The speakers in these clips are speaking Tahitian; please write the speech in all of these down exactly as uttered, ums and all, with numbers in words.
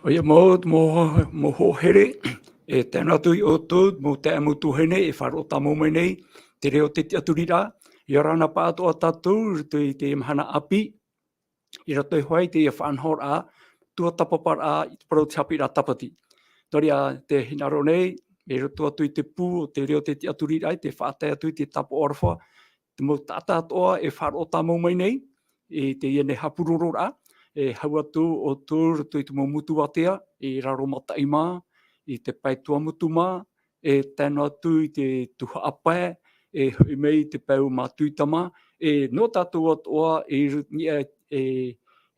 ʻOia mau, mau, mau hoa here, e tae noa atu ia ʻoutou, mau taeaʻe mau tuahine, e faʻaroʻo tāmau mai nei, te reo o te tiʻaturiraʻa, ʻia ora na pāʻatoʻa tātou, i roto i te mahana ʻāpī, i roto iho ā i teie faʻanahoraʻa, tuatāpaparaʻa, i te parau o te haʻapiʻiraʻa tāpati. Nō reira, tē hinaʻaro nei, i roto atu i te pū o te reo o te tiʻaturiraʻa, i te faʻatae atu i te tāpaʻo aroha, te mau taʻata atoʻa e faʻaroʻo tāmau mai nei, i teie nei haʻapurororaʻa, e hau atu ʻoutou i roto i te mau motu ātea, i Raromataʻi mā, i te pae Tuamotu mā, e tae noa atu i te Tuhaʻa pae, e hoʻi mai i te pae o Matuita mā, e nō tātou atoʻa i ru-, niʻa, e,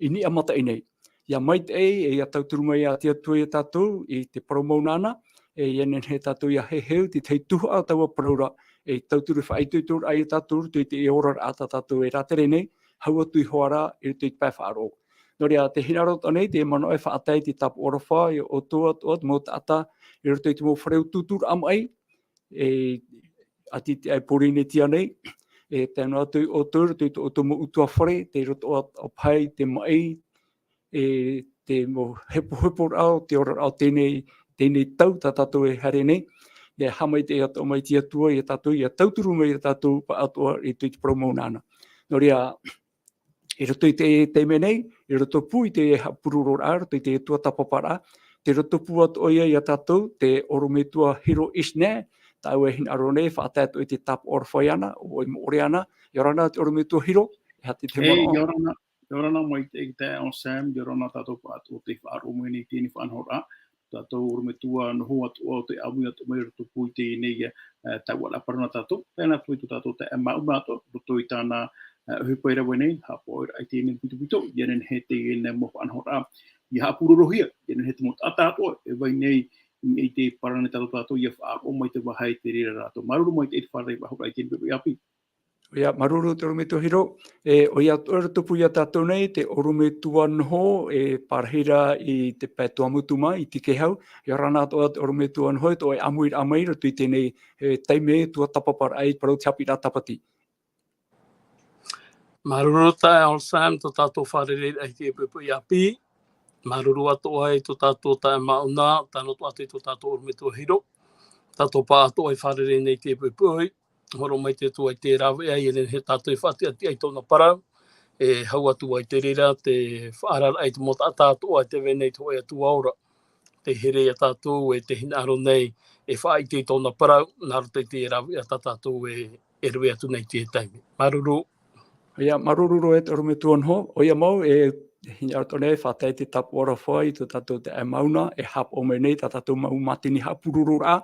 i niʻa mataʻi nei. ʻIa maitaʻi, e ʻia tauturu mai ā te Atua ia tātou, i te parau mau nāna, e ʻia nehenehe tātou ʻia heheu, te tahi tuhaʻa taua parau ra, e tauturu faʻaitoitoraʻa ia tātou, i roto i te oraraʻa tā tātou e rātere nei, hau atu iho ā ra, i roto i te pae faʻaroʻo. Nō reira, tē hinaʻaro atoʻa nei, te manaʻo e faʻatae i te tāpaʻo aroha, ia ʻoutou atoʻa, te mau taʻata, i roto i te mau fare utuuturaʻa maʻi, e, ʻati te ʻai Pōrīnetia nei, e tae noa atu ia ʻoutou, i roto i tō ʻoutou mau ʻutuāfare, tei roto ā, ā paʻi, te maʻi, e te mau hepoheporaʻa o te oraraʻa o teie nei, teie nei tau tā tātou e haere nei, e haʻamaitaʻi atoʻa mai te Atua ia tātou, ʻia tauturu mai ia tātou pāʻatoʻa i roto i te parau mau nāna. Nō reira, i roto i te taime nei, i roto pū i te haʻapurororaʻa, i roto i te tuatāpaparaʻa, tei roto pū atoʻa ia ia tātou, te ʻorometua Hiro Isner, tāʻu e hinaʻaro nei, faʻatae atoʻa i te tāpaʻo aroha iāna, ʻo ʻoe e moʻe ana, ʻia ora na te ʻorometua Hiro, e aha te, te E, manaʻo? ʻIa ora na, ʻia ora na maitaʻi te taeaʻe Sam, ʻia ora na tātou pāʻatoʻa tei faʻaroʻo mai nei i teie faʻanahoraʻa, tātou ʻorometua noho atoʻa, ʻo tē ʻāmui atoʻa mai i roto pū i teie nei, e, taua parau nā tātou, tae noa atu i tō tātou taeaʻe Mauna atoʻa, i roto i tāna, e, ʻohipa i rave nei, haʻapaʻoraʻa i teie nei putoputo, ʻia nehenehe teie nei mau faʻanahoraʻa, ʻia haʻapurorohia, ʻia nehenehe te mau taʻata atoʻa, e vai nei, i te parau nā tātou, tātou ʻia faʻaroʻo mai te vāhi i te reira rātou. Māuruuru maitaʻi i te fārerei faʻahou i teie nei poʻipoʻi ʻāpī. ʻOia, māuruuru te ʻorometua Hiro. E, ʻoia atoʻa i roto pū ia tātou nei, te ʻorometua noho, e, pārahi ra i te pae Tuamotu mā, i Tikehau. ʻIa ora na atoʻa te ʻorometua noho, i tō ʻoe ʻāmuiraʻa mai, i roto i teie nei, e, taime tuatāpaparaʻa i te parau o te haʻapiʻiraʻa tāpati. Māuruuru taeaʻe Sam, tō tātou fārereiraʻa i teie poʻipoʻi ʻāpī. Māuruuru atoʻa i tō tātou taeaʻe Mauna, tae noa atu i tō tātou ʻorometua Hiro. Tātou pāʻatoʻa e fārerei nei i teie poʻipoʻi. Hōroʻa mai te Atua i te rāveʻa, ʻia nehenehe tātou e faʻatiʻatiʻa i tōna parau, e hau atu ai te reira, te faʻaararaʻa i te mau taʻata atoʻa e tē vai nei i te hōʻē Atua ora. Tē here ia tātou, e tē hinaʻaro nei, e faʻaʻite i tōna parau, nā roto i te rāveʻa tā tātou e, e rave atu nei i teie taime. Māuruuru. ʻOia, māuruuru roa e te ʻorometua noho, ʻoia mau, e hinaʻaro atoʻa nei, faʻatae i te tāpaʻo aroha i tō tātou taeaʻe Mauna, e haʻapaʻo mai nei, tā tātou mau mātini haʻapurororaʻa,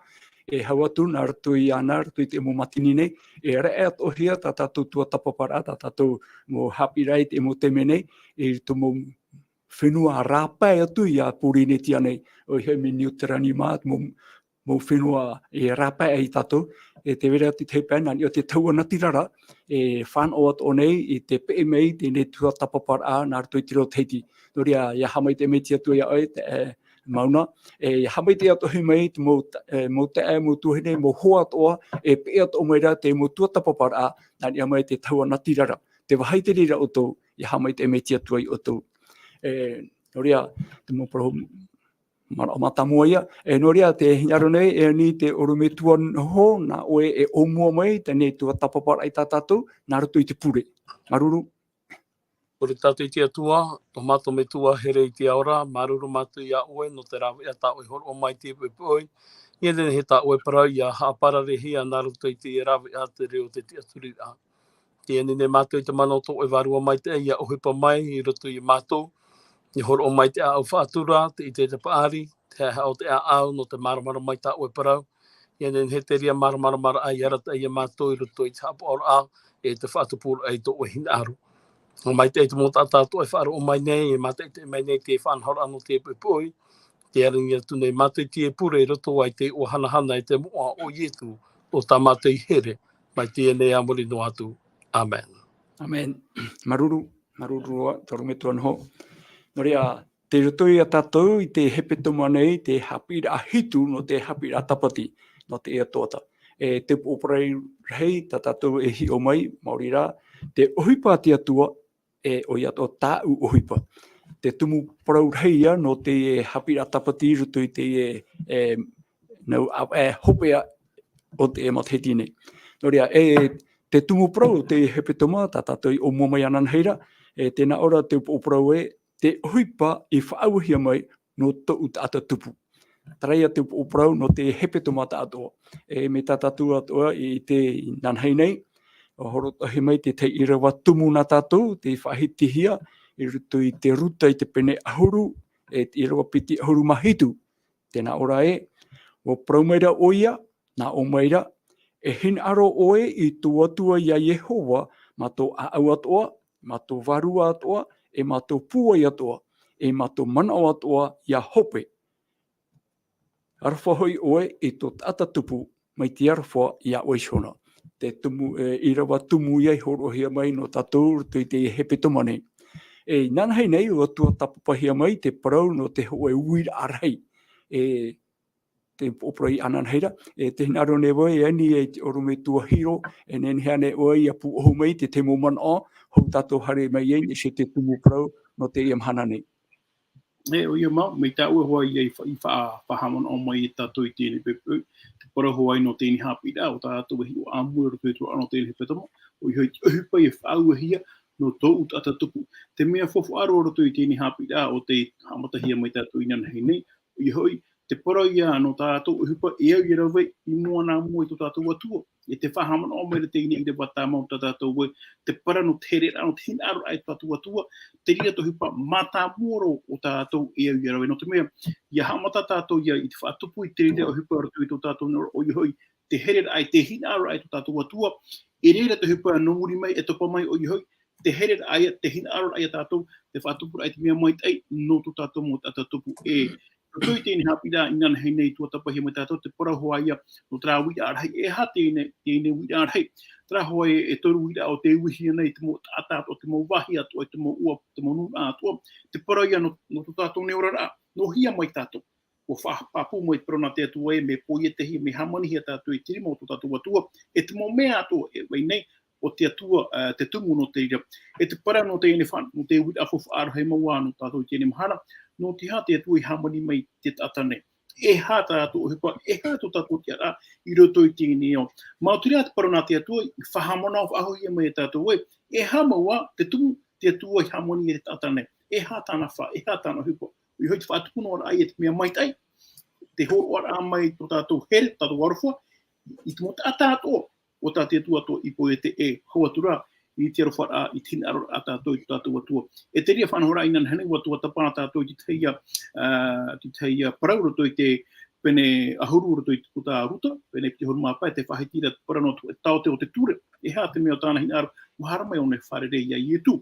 e hau atu nā roto iāna, roto i te mau mātini nei, e raʻe atoʻahia tā tātou tuatāpaparaʻa, tā tātou mau haʻapiʻiraʻa i te mau taime nei, i te mau fenua rāpae atu ia Pōrīnetia nei, ʻoia hoʻi mai Niu Tirani mā, mau, mau fenua e rāpae ai tātou, e tē vai ra te tahi pae, nā niʻa i te tahua natirara, e fānaʻo atoʻa nei i te peʻe mai i teie nei tuatāpaparaʻa nā roto i te reo Tahiti. Nō reira, ʻia haʻamaitaʻi maitaʻi atu ia ʻoe, te, e, Mauna, e, ʻia haʻamaitaʻi atoʻa mai te mau ta-, e, mau taeaʻe, mau tuahine, mau hoa atoʻa, e peʻe atoʻa mai ra te mau tuatāpaparaʻa, nā niʻa mai i te tahua natirara. Tē vāhi te reira ʻoutou, ʻia haʻamaitaʻi maitaʻi atu ai ʻoutou. E, nō reira, te mau parau manaʻo mātāmua ïa. E, nō reira, tē hinaʻaro nei, e ani te ʻorometua noho, nā ʻoe e ʻōmua mai, teie nei tuatāpaparaʻa i tā tātou, nā roto i te pure. Māuruuru. Pure tātou i te Atua, tō mātou Metua here i te ao ra, māuruuru mātou ia ʻoe, nō te rāveʻa tā ʻoe e hōroʻa mai i teie poʻipoʻi. ʻIa nehenehe tā ʻoe parau ʻia haʻapararehia nā roto i te rāveʻa te reo o te tiʻaturiraʻa. Tē ani nei mātou i te mana o tō ʻoe Vārua Maitaʻi, ʻia ʻohipa mai i roto ia mātou. ʻIa hōroʻa mai te ʻāʻau faʻatura, te ʻite i te paʻari, te haʻehaʻa o te ʻāʻau, nō te māramarama i tā ʻoe parau. e nehenehe te reira māramarama ia arataʻi ia mātou i roto i te haʻapaʻoraʻa, e te faʻatupuraʻa i tō ʻoe hinaʻaro. Nō maitaʻi te mau taʻata atoʻa e faʻaroʻo mai nei, e mātaʻitaʻi mai nei te faʻanahoraʻa nō te poʻipoʻi, tē araʻi atu nei mātou i teie pure i roto i te iʻoa hanahana e te moʻa o Ietu, ʻo tā mātou i here, mai teie nei ā muri noa atu. Amen. Amen. Māuruuru, māuruuru roa, te ʻorometua Noho. Nō reira, tei roto ia tātou i te hepetoma nei, te haʻapiʻiraʻa hitu nō te haʻapiʻiraʻa tāpati, nō te ʻēʻa toʻata. E te upoʻo parau rahi tā tātou e hiʻo mai, maori rā, te ʻohipa a te Atua, e ʻoia atoʻa tāʻu ʻohipa. Te tumu parau rahi ia nō te haʻapiʻiraʻa tāpati i roto i te, e, e, nau, a, e, hopeʻa o te matahiti nei. Nō reira, e, te tumu parau o te hepetoma, tā tātou i ʻōmua mai ananahi ra, e, tē nā ʻō ra te upoʻo parau ē, te ʻohipa i faʻauehia mai nō tōʻu taʻata tupu. Terā ia te upoʻo parau nō te hepetoma taʻatoʻa. E, mai tā tātou atoʻa i ʻite inanahi nei, ʻua hōroʻahia mai te tahi ʻīrava tumu nā tātou, tei faʻahitihia, i roto i te Ruta i te pene ʻahuru, e te ʻīrava piti ʻahuru mā hitu. Tē nā ʻō ra ē, ʻua parau mai ra ʻoia, nā ʻō mai ra, e hinaʻaro ʻoe i tō Atua ia Iehova, mā tō ʻāʻau atoʻa, mā tō vārua atoʻa, e mā tō pūai atoʻa, e mā tō manaʻo atoʻa ia hope. Aroha hoʻi ʻoe i tō taʻata tupu, mai te aroha ia ʻoe iho na. Te tumu, e, ʻīrava tumu ia i hōroʻahia mai nō tātou i roto i te hepetoma nei. E, inanahi nei, ʻua tuatāpapahia mai te parau nō te hōʻē uiraʻa rahi. E, te upoʻo parau i ananahi ra, e, tē hinaʻaro nei vau, e ani ai te ʻorometua Hiro, e nehenehe ānei ʻoe ia pūʻohu mai i te tahi mau manaʻo, hou tātou haere mai ai, e te tumu parau nō teie mahana nei. E, ʻoia mau, mai tāʻu e hoa ia i fa-, i fa-, faʻahaʻamanaʻo mai ia tātou i teie nei poʻipoʻi, te parau hoʻi nō teie nei haʻapiʻiraʻa, ʻo tā tātou e hiʻo ʻāmui i roto i te tōroʻa nō teie nei hepetoma, ʻoia hoʻi te ʻohipa e faʻauehia nō tōʻu taʻata tupu. Te mea faufaʻa roa i roto i teie nei haʻapiʻiraʻa ʻo tei haʻamatahia mai tātou inanahi nei, ʻoia hoʻi, te parau ia nō tā tātou ʻohipa e au ia rave i mua nā mua i tō tātou Atua. E tē faʻahaʻamanaʻo mai ra teie nei ʻīrava tāmau tā tātou ē, te parau nō te hereraʻa, nō te hinaʻaroraʻa i tō tātou Atua, te reira te ʻohipa mātāmua roa o tā tātou e au ia rave. Nō te mea, ʻia haʻamata tātou ia i te faʻatupu i te reira ʻohipa i roto i tō tātou hinaʻaro, ʻoia hoʻi, te hereraʻa, te hinaʻaroraʻa i tō tātou Atua, e reira te ʻohipa nō muri mai, e topa mai, ʻoia hoʻi, te hereraʻa ia, te hinaʻaroraʻa ia tātou, te faʻatupuraʻa i te mea maitaʻi, nō tō tātou mau taʻata tupu. E, roto i teie nei haʻapiʻiraʻa inanahi nei tuatāpapahia mai tātou, te parau hoʻi ia, nō terā uiraʻa rahi, e aha teie nei, teie nei uiraʻa rahi. Terā hoʻi e toru uiraʻa ʻo tē uihia nei, te mau taʻata atoʻa, te mau vāhi atoʻa, te mau ʻua, te mau nūnaʻa atoʻa, te parau ia nō, nō tō tātou nei oraraʻa, nō hea mai tātou. ʻUa faʻa-, faʻapāpū mai te parau nā te Atua ē, mea poietehia, mea hāmanihia tātou i te rima o tō tātou Atua, e te mau mea atoʻa e vai nei, ʻo te Atua, ā, te tumu nō te reira. E te parau nō teie nei fa-, nō te uiraʻa faufaʻa rahi mau ā nō tātou i teie nei mahana, nō te aha te Atua i hāmani mai te taʻata nei. E aha tā tātou ʻohipa, e aha tō tātou tiʻaraʻa i roto i teie nei ao. Mau terā te parau nā te Atua, i faʻahaʻamanaʻo faʻahou mai ia tātou ē, e aha mau ā, te tumu, te Atua i hāmani ia te taʻata nei. E aha tāna fā, e aha tāna ʻohipa. ʻOia hoʻi te faʻatupunoraʻa ia te mea maitaʻi, te hōroʻaraʻa mai tō tātou here, tō tātou aroha, i te mau taʻata atoʻa, ʻo tā te Atua atoʻa i poiete e hau atu ra, i te arofaraʻa, i te hinaʻaroraʻa tātou i tō tātou Atua. E te reira faʻanahoraʻa inanahi nei, ʻua tuatāpapa tātou i te tahi, ā, te tahi parau roto i te pene ʻahuru roto i te puta a Ruta, pene piti ʻahuru mā pae, tē faʻahiti ra te parau nō te taote o te ture. E aha te mea ʻo tāna hinaʻaro, ʻua haere mai ʻōna e fārerei ia Ietu.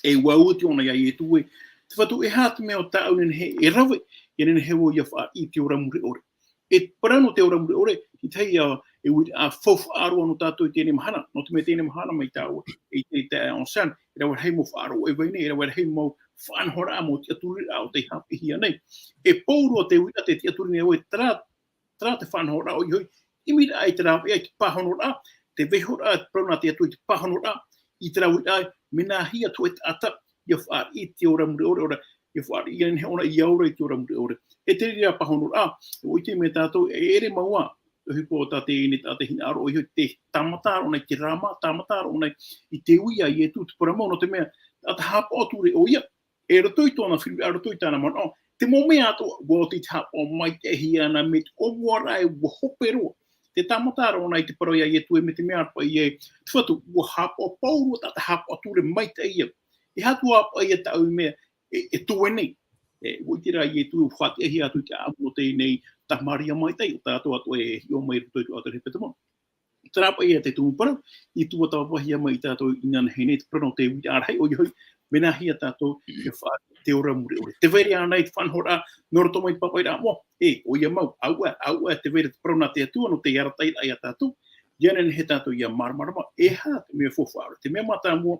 E ʻua ui atu ʻōna ia Ietu ē, te Fatu, e aha te mea ʻo tāʻu nehenehe e rave, ʻia nehenehe vau ʻia fāriʻi i te ora mure ʻore. E parau nō te ora mure ʻore, i te tahi, ā, e uiraʻa faufaʻa roa nō tātou i teie nei mahana, nō te mea teie nei mahana mai tāua, i te, i te, ā, ancienne, e rave rahi mau faʻaroʻo e vai nei, e rave rahi mau faʻanahoraʻa, mau tiʻaturiraʻa ʻo tei haʻapiʻihia nei. E pou roa te uiraʻa, te tiʻaturi nei au ē, terā, terā te faʻanahoraʻa, ʻoia hoʻi, ʻimiraʻa i te rāveʻa, i te pāhonoraʻa, te vaihoraʻa, te parau nā te Atua i te pāhonoraʻa, i terā uiraʻa, mea nāhea te taʻata, ʻia fāriʻi i te ora mure ʻore, ʻore, ʻia fāriʻi, ʻia nehenehe ʻōna ʻia ora i te ora mure ʻore. E te reira pāhonoraʻa, ʻua ʻite mai tātou, e ʻere mau ā, te ʻohipa o tā teie nei taʻata hinaʻaro, ʻoia hoʻi te tāmata roa ʻōna i te rāma, tāmata roa ʻōna i te ui ia Ietu, te parau mau, nō te mea, taʻata haʻapaʻo ture ʻoia, e roto i tōna firi, e roto i tāna manaʻo, te mau mea atoʻa, ʻua oti te haʻapaʻo maitaʻihia na mai te ʻōmuaraʻa ē ʻua hope roa. Te tāmata roa ʻōna i te parau ia Ietu ē, mai te mea paʻi ē, te Fatu, ʻua haʻapaʻo pauroa taʻata haʻapaʻo ture maitaʻi ia. E aha atu ā paʻi ia tāʻu i mea, e, e tuē nei. E, ʻua ʻite ra Ietu, ʻua faʻatiʻahia atu i te ʻāʻamu o teie nei, Tamāria maitaʻi, ʻo tātou atoʻa e hiʻo mai i roto i te ʻātaʻe hepetoma. Terā paʻi ia te tumu parau, i tuatāpapahia mai ia tātou inanahi nei, te parau nō te uiraʻa rahi, ʻoia hoʻi, mea nā hea tātou e faʻaroʻo i te ora mure ʻore. Tē vai ra ānei te faʻanahoraʻa, nō roto mai te pāpaʻiraʻa moʻa, e, ʻoia mau, auaʻe, auaʻe, tē vai ra te parau nā te Atua, nō te arataʻiraʻa ia tātou, ʻia nehenehe tātou ʻia māramarama, e aha te mea faufaʻa ra, te mea mātāmua,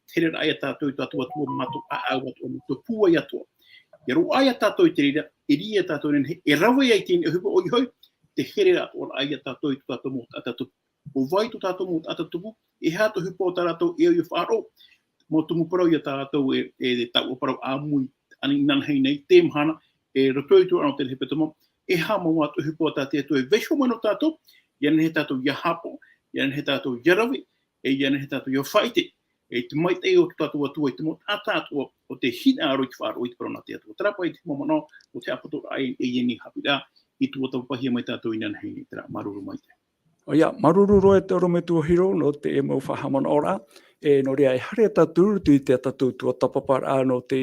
te hereraʻa ia tātou i tō tātou Atua, mā tō ʻāʻau atoʻa, mā tō pūai atoʻa. ʻIa roaʻa ia tātou i te reira, e ʻere ia tātou e nehenehe, e rave ai i teie nei ʻohipa, ʻoia hoʻi, te hereraʻa atoʻa ia tātou i tō tātou mau taʻata tupu. ʻO vai tō tātou mau taʻata tupu, e aha te ʻohipa o tā rātou e au ʻia faʻaroʻo, mau tumu parau ia tātou e, e taua parau ʻāmui, ānei, inanahi nei, teie mahana, e roto i te ora nō te hepetoma, e aha mau ā te ʻohipa tā te Atua e vaiiho mai nō tātou, ʻia nehenehe tātou ʻia haʻapaʻo, ʻia nehenehe tātou ʻia rave, e ʻia nehenehe tātou ʻia faʻaʻite, e te maitaʻi o tō tātou Atua i te mau taʻata atoʻa, ʻo tē hinaʻaro i te faʻaroʻo i te parau nā te Atua. Terā paʻi te mau manaʻo, ʻo te haʻapatoraʻa i, i teie nei haʻapiʻiraʻa, i tuatāpapahia mai tātou inanahi nei, terā, māuruuru maitaʻi. ʻOia, māuruuru roa e te ʻorometua Hiro, nō te mau faʻahaʻamanaʻoraʻa, e, nō reira e haere tātou i roto i tā tātou tuatāpaparaʻa nō te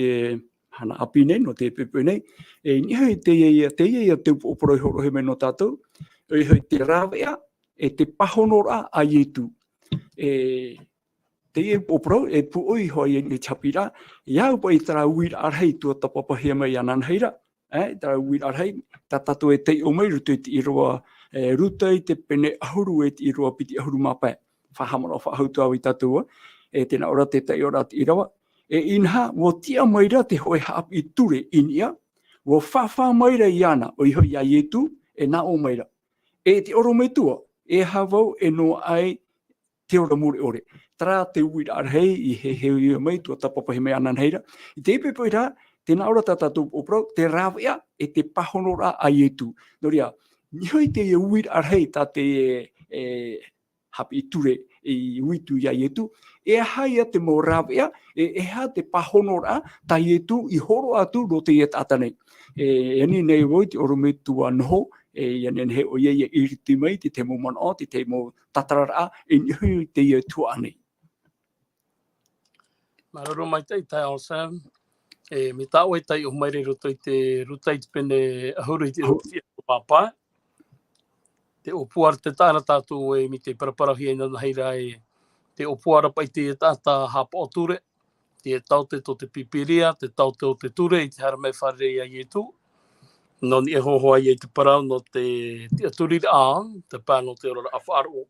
hana ʻāpī nei, nō te poʻipoʻi nei, e, i niʻa i teie, teie ia te upoʻo parau i hōroʻahia mai nō tātou, ʻoia hoʻi te rāveʻa, e te pāhonoraʻa a Ietu. E, teie upoʻo parau, e pūʻoi hoʻi i te haʻapiʻiraʻa, e au paʻi terā uiraʻa rahi tuatāpapahia mai inanahi ra, e, terā uiraʻa rahi, tā tātou e taiʻo mai i roto i te ʻīrava, e, Ruta i te pene ʻahuru e te ʻīrava piti ʻahuru mā pae. Faʻahaʻamanaʻo faʻahou atu vau ia tātou, e, tē nā ʻō ra te taiʻoraʻa te ʻīrava. E inaha, ʻua tiʻa mai ra te hōʻē haʻapiʻi ture i niʻa, ʻua fāfā mai ra iāna, ʻoia hoʻi ia Ietu, e nā ʻō mai ra. E te ʻorometua, e aha vau e noaʻa ai te ora mure ʻore. Terā te uiraʻa rahi i heheu mai, tuatāpapahia mai inanahi ra. I teie poʻipoʻi ra, tē nā ʻō ra tā tātou upoʻo parau, te rāveʻa, e te pāhonoraʻa a Ietu. Nō reira, i niʻa i teie uiraʻa rahi tā te, e, haʻapiʻi ture i uitu ia Ietu, e aha ia te mau rāveʻa, e, e aha te pāhonoraʻa tā Ietu i hōroʻa atu nō teie taʻata nei. E, e ani nei vau i te ʻorometua Noho, e, ʻia nehenehe ʻoia ʻia ʻiriti mai i te tahi mau manaʻo, te tahi mau tātararaʻa, i niʻa i teie tuhaʻa nei. Māuruuru maitaʻi, taeaʻe Sam. E, mai tā ʻoe taiʻo mai ra i roto i te Ruta i te pene ʻahuru i te ʻīrava piti ʻahuru mā pae. Te ʻōpua ra te taʻata tātou e mai tē paraparauhia inanahi ra e, te ʻōpua ra paʻi te taʻata haʻapaʻo ture, te taote tō te Pīpīria, te taote o te ture i te haere mai fārerei ia Ietu. Nō niʻa e hōhoʻa ai te parau nō te tiʻaturiraʻa, te pae nō te oraraʻa faʻaroʻo.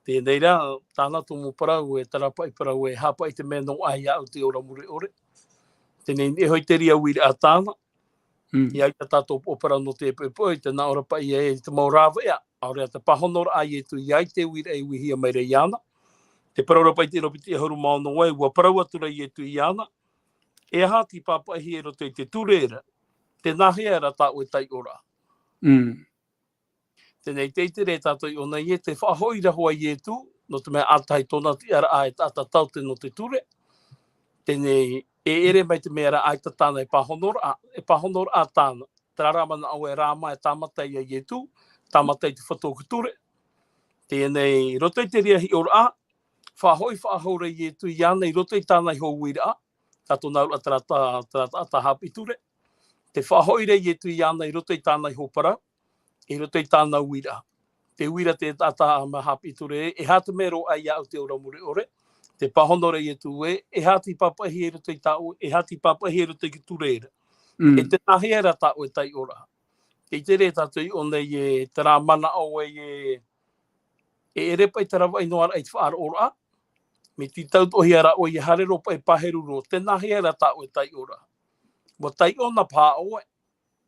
Teie nei rā, tāna tumu parau, e terā paʻi parau, e aha paʻi te mea noaʻa ai iāʻu te ora mure ʻore. Teie nei hoʻi te reira uiraʻa tāna. Mm. ʻIa ʻite tātou upoʻo parau nō te poʻipoʻi, tē nā ʻō ra paʻi ē, te mau rāveʻa, ʻaore rā te pāhonoraʻa a Ietu, ʻia ʻite te uiraʻa e uihia mai ra iāna. Te parau ra paʻi i te ʻīrava piti ʻahuru mā ono ē, ʻua parau atu ra Ietu iāna, e aha tei pāpaʻihia i roto i te ture ra, tē nāhea ra tā ʻoe taiʻoraʻa. Mm. Teie nei, tē ʻite ra tātou i ʻō nei ē, tē faʻahoʻi ra hoʻi Ietu, nō te mea ʻātahi tōna tiʻaraʻa e taʻata taote nō te ture. Teie nei, e ʻere mai te mea ra ʻaita tāna e pāhonoraʻa, e pāhonoraʻa tāna. Terā rā manaʻo e rāma e tāmata ia Ietu, tāmata i te fatu o te ture. Teie nei, i roto i te reira hiʻoraʻa, faʻahoʻi faʻahou ra Ietu iāna i roto i tāna iho uiraʻa, tā tōna auraʻa terā ta-, terā taʻata haʻapiʻi ture. Tē faʻahoʻi ra Ietu iāna i roto i tāna iho parau, i roto i tāna uiraʻa. Tē ui ra te taʻata haʻapiʻi ture, e aha te mea roaʻa ai iāʻu te ora mure ʻore, tē pāhono ra Ietu ē, e aha tei pāpaʻihia i roto i tāʻu, e aha tei pāpaʻihia i roto i te ture ra. Mm. E tē nāhea ra tā ʻoe taiʻoraʻa. Tē ʻite ra tātou i ʻō nei ē, terā manaʻo ē, e ʻere paʻi te ravaʻi noa ra i te faʻaroʻoraʻa, mai te tautoʻohia ra ʻoe ʻia haere roa paʻi pāheru roa, tē nāhea ra tā ʻoe taiʻoraʻa. ʻUa taiʻo na paha ʻoe,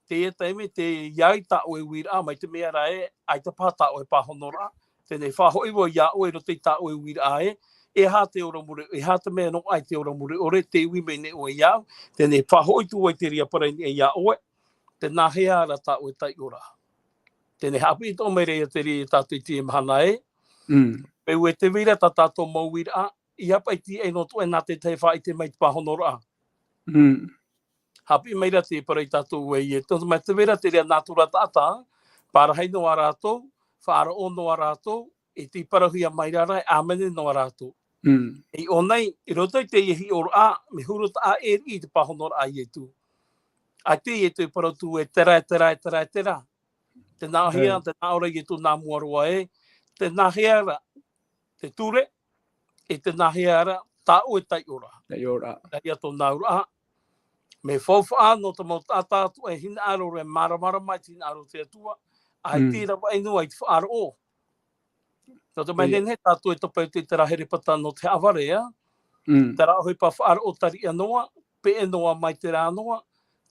teie taime tē ʻia ai tā ʻoe uiraʻa, mai te mea ra ē, ʻaita paha tā ʻoe pāhonoraʻa, teie nei faʻahoʻi vau iā ʻoe i roto i tā ʻoe uiraʻa ē, e aha te ora mure, e aha te mea noaʻa ai te ora mure ʻore, tē ui mai nei ʻoe iāʻu, teie nei faʻahoʻi atu vau i te reira parau i niʻa iā ʻoe, tē nāhea ra tā ʻoe taiʻoraʻa. Teie nei haʻapiʻi atoʻa mai ra ia te reira tātou i teie mahana ē. Mm. Peu ē tē vai ra tā tātou mau uiraʻa, e aha paʻi tei ʻai noa atu ʻoe nā te tahi e faʻaʻite mai te pāhonoraʻa. Mm. Haʻapiʻi mai ra te parau ia tātou ē, e tō mai tē vai ra te reira nātura taʻata, parahi noa rātou, faʻaroʻo noa rātou, e tei parauhia mai ra, e ʻāmene noa rātou. Mm. I ʻō nei, i roto i teie hiʻoraʻa, mea huru taʻa ʻē riʻi i te pāhonoraʻa a Ietu. ʻAita Ietu e parau atu ē terā, terā, terā, terā. Tē nāhea, tē nā ʻō ra Ietu nā mua roa ē, tē nāhea ra te ture, e tē nāhea ra tā ʻoe taiʻoraʻa. Taiʻoraʻa. Teie tōna auraʻa. Mea faufaʻa nō te mau taʻata atoʻa e hinaʻaro ra e māramarama i te hinaʻaro o te Atua, ʻaita i ravaʻi noa i te faʻaroʻo. Nō te mea nehenehe tātou e topa i te terā herepata nō te haʻavare, ā? Terā ʻohipa faʻaroʻo tariʻa noa, peʻe noa mai terā noa,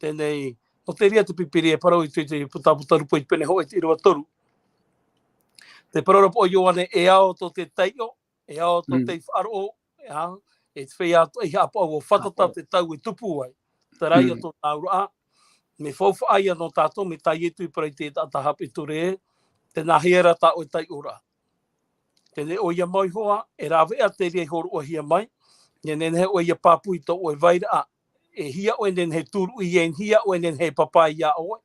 teie, nō te reira te Pīpīria e parau i te, te putaputa Rupe i te pene hōʻē te ʻīrava toru. Te parau ra paʻi o Ioane, e ao tō te taiʻo, e ao tō te faʻaroʻo, ā, e te feiā atoʻa i haʻapaʻo ʻua fātata te tau e tupu ai. Terā ia tōna auraʻa, mea faufaʻa ia nō tātou, mai tā Ietu i parau i te taʻata haʻapiʻi ture ē, tē nāhea ra tā ʻoe taiʻoraʻa. Teie ʻoia mau iho ā, e rāveʻa te reira i hōroʻahia mai, e nehenehe ʻoe ʻia pāpū i tō ʻoe vairaʻa, e hia ʻoe nehenehe e tūruʻi ai, hia ʻoe nehenehe e pāpaʻi iā ʻoe.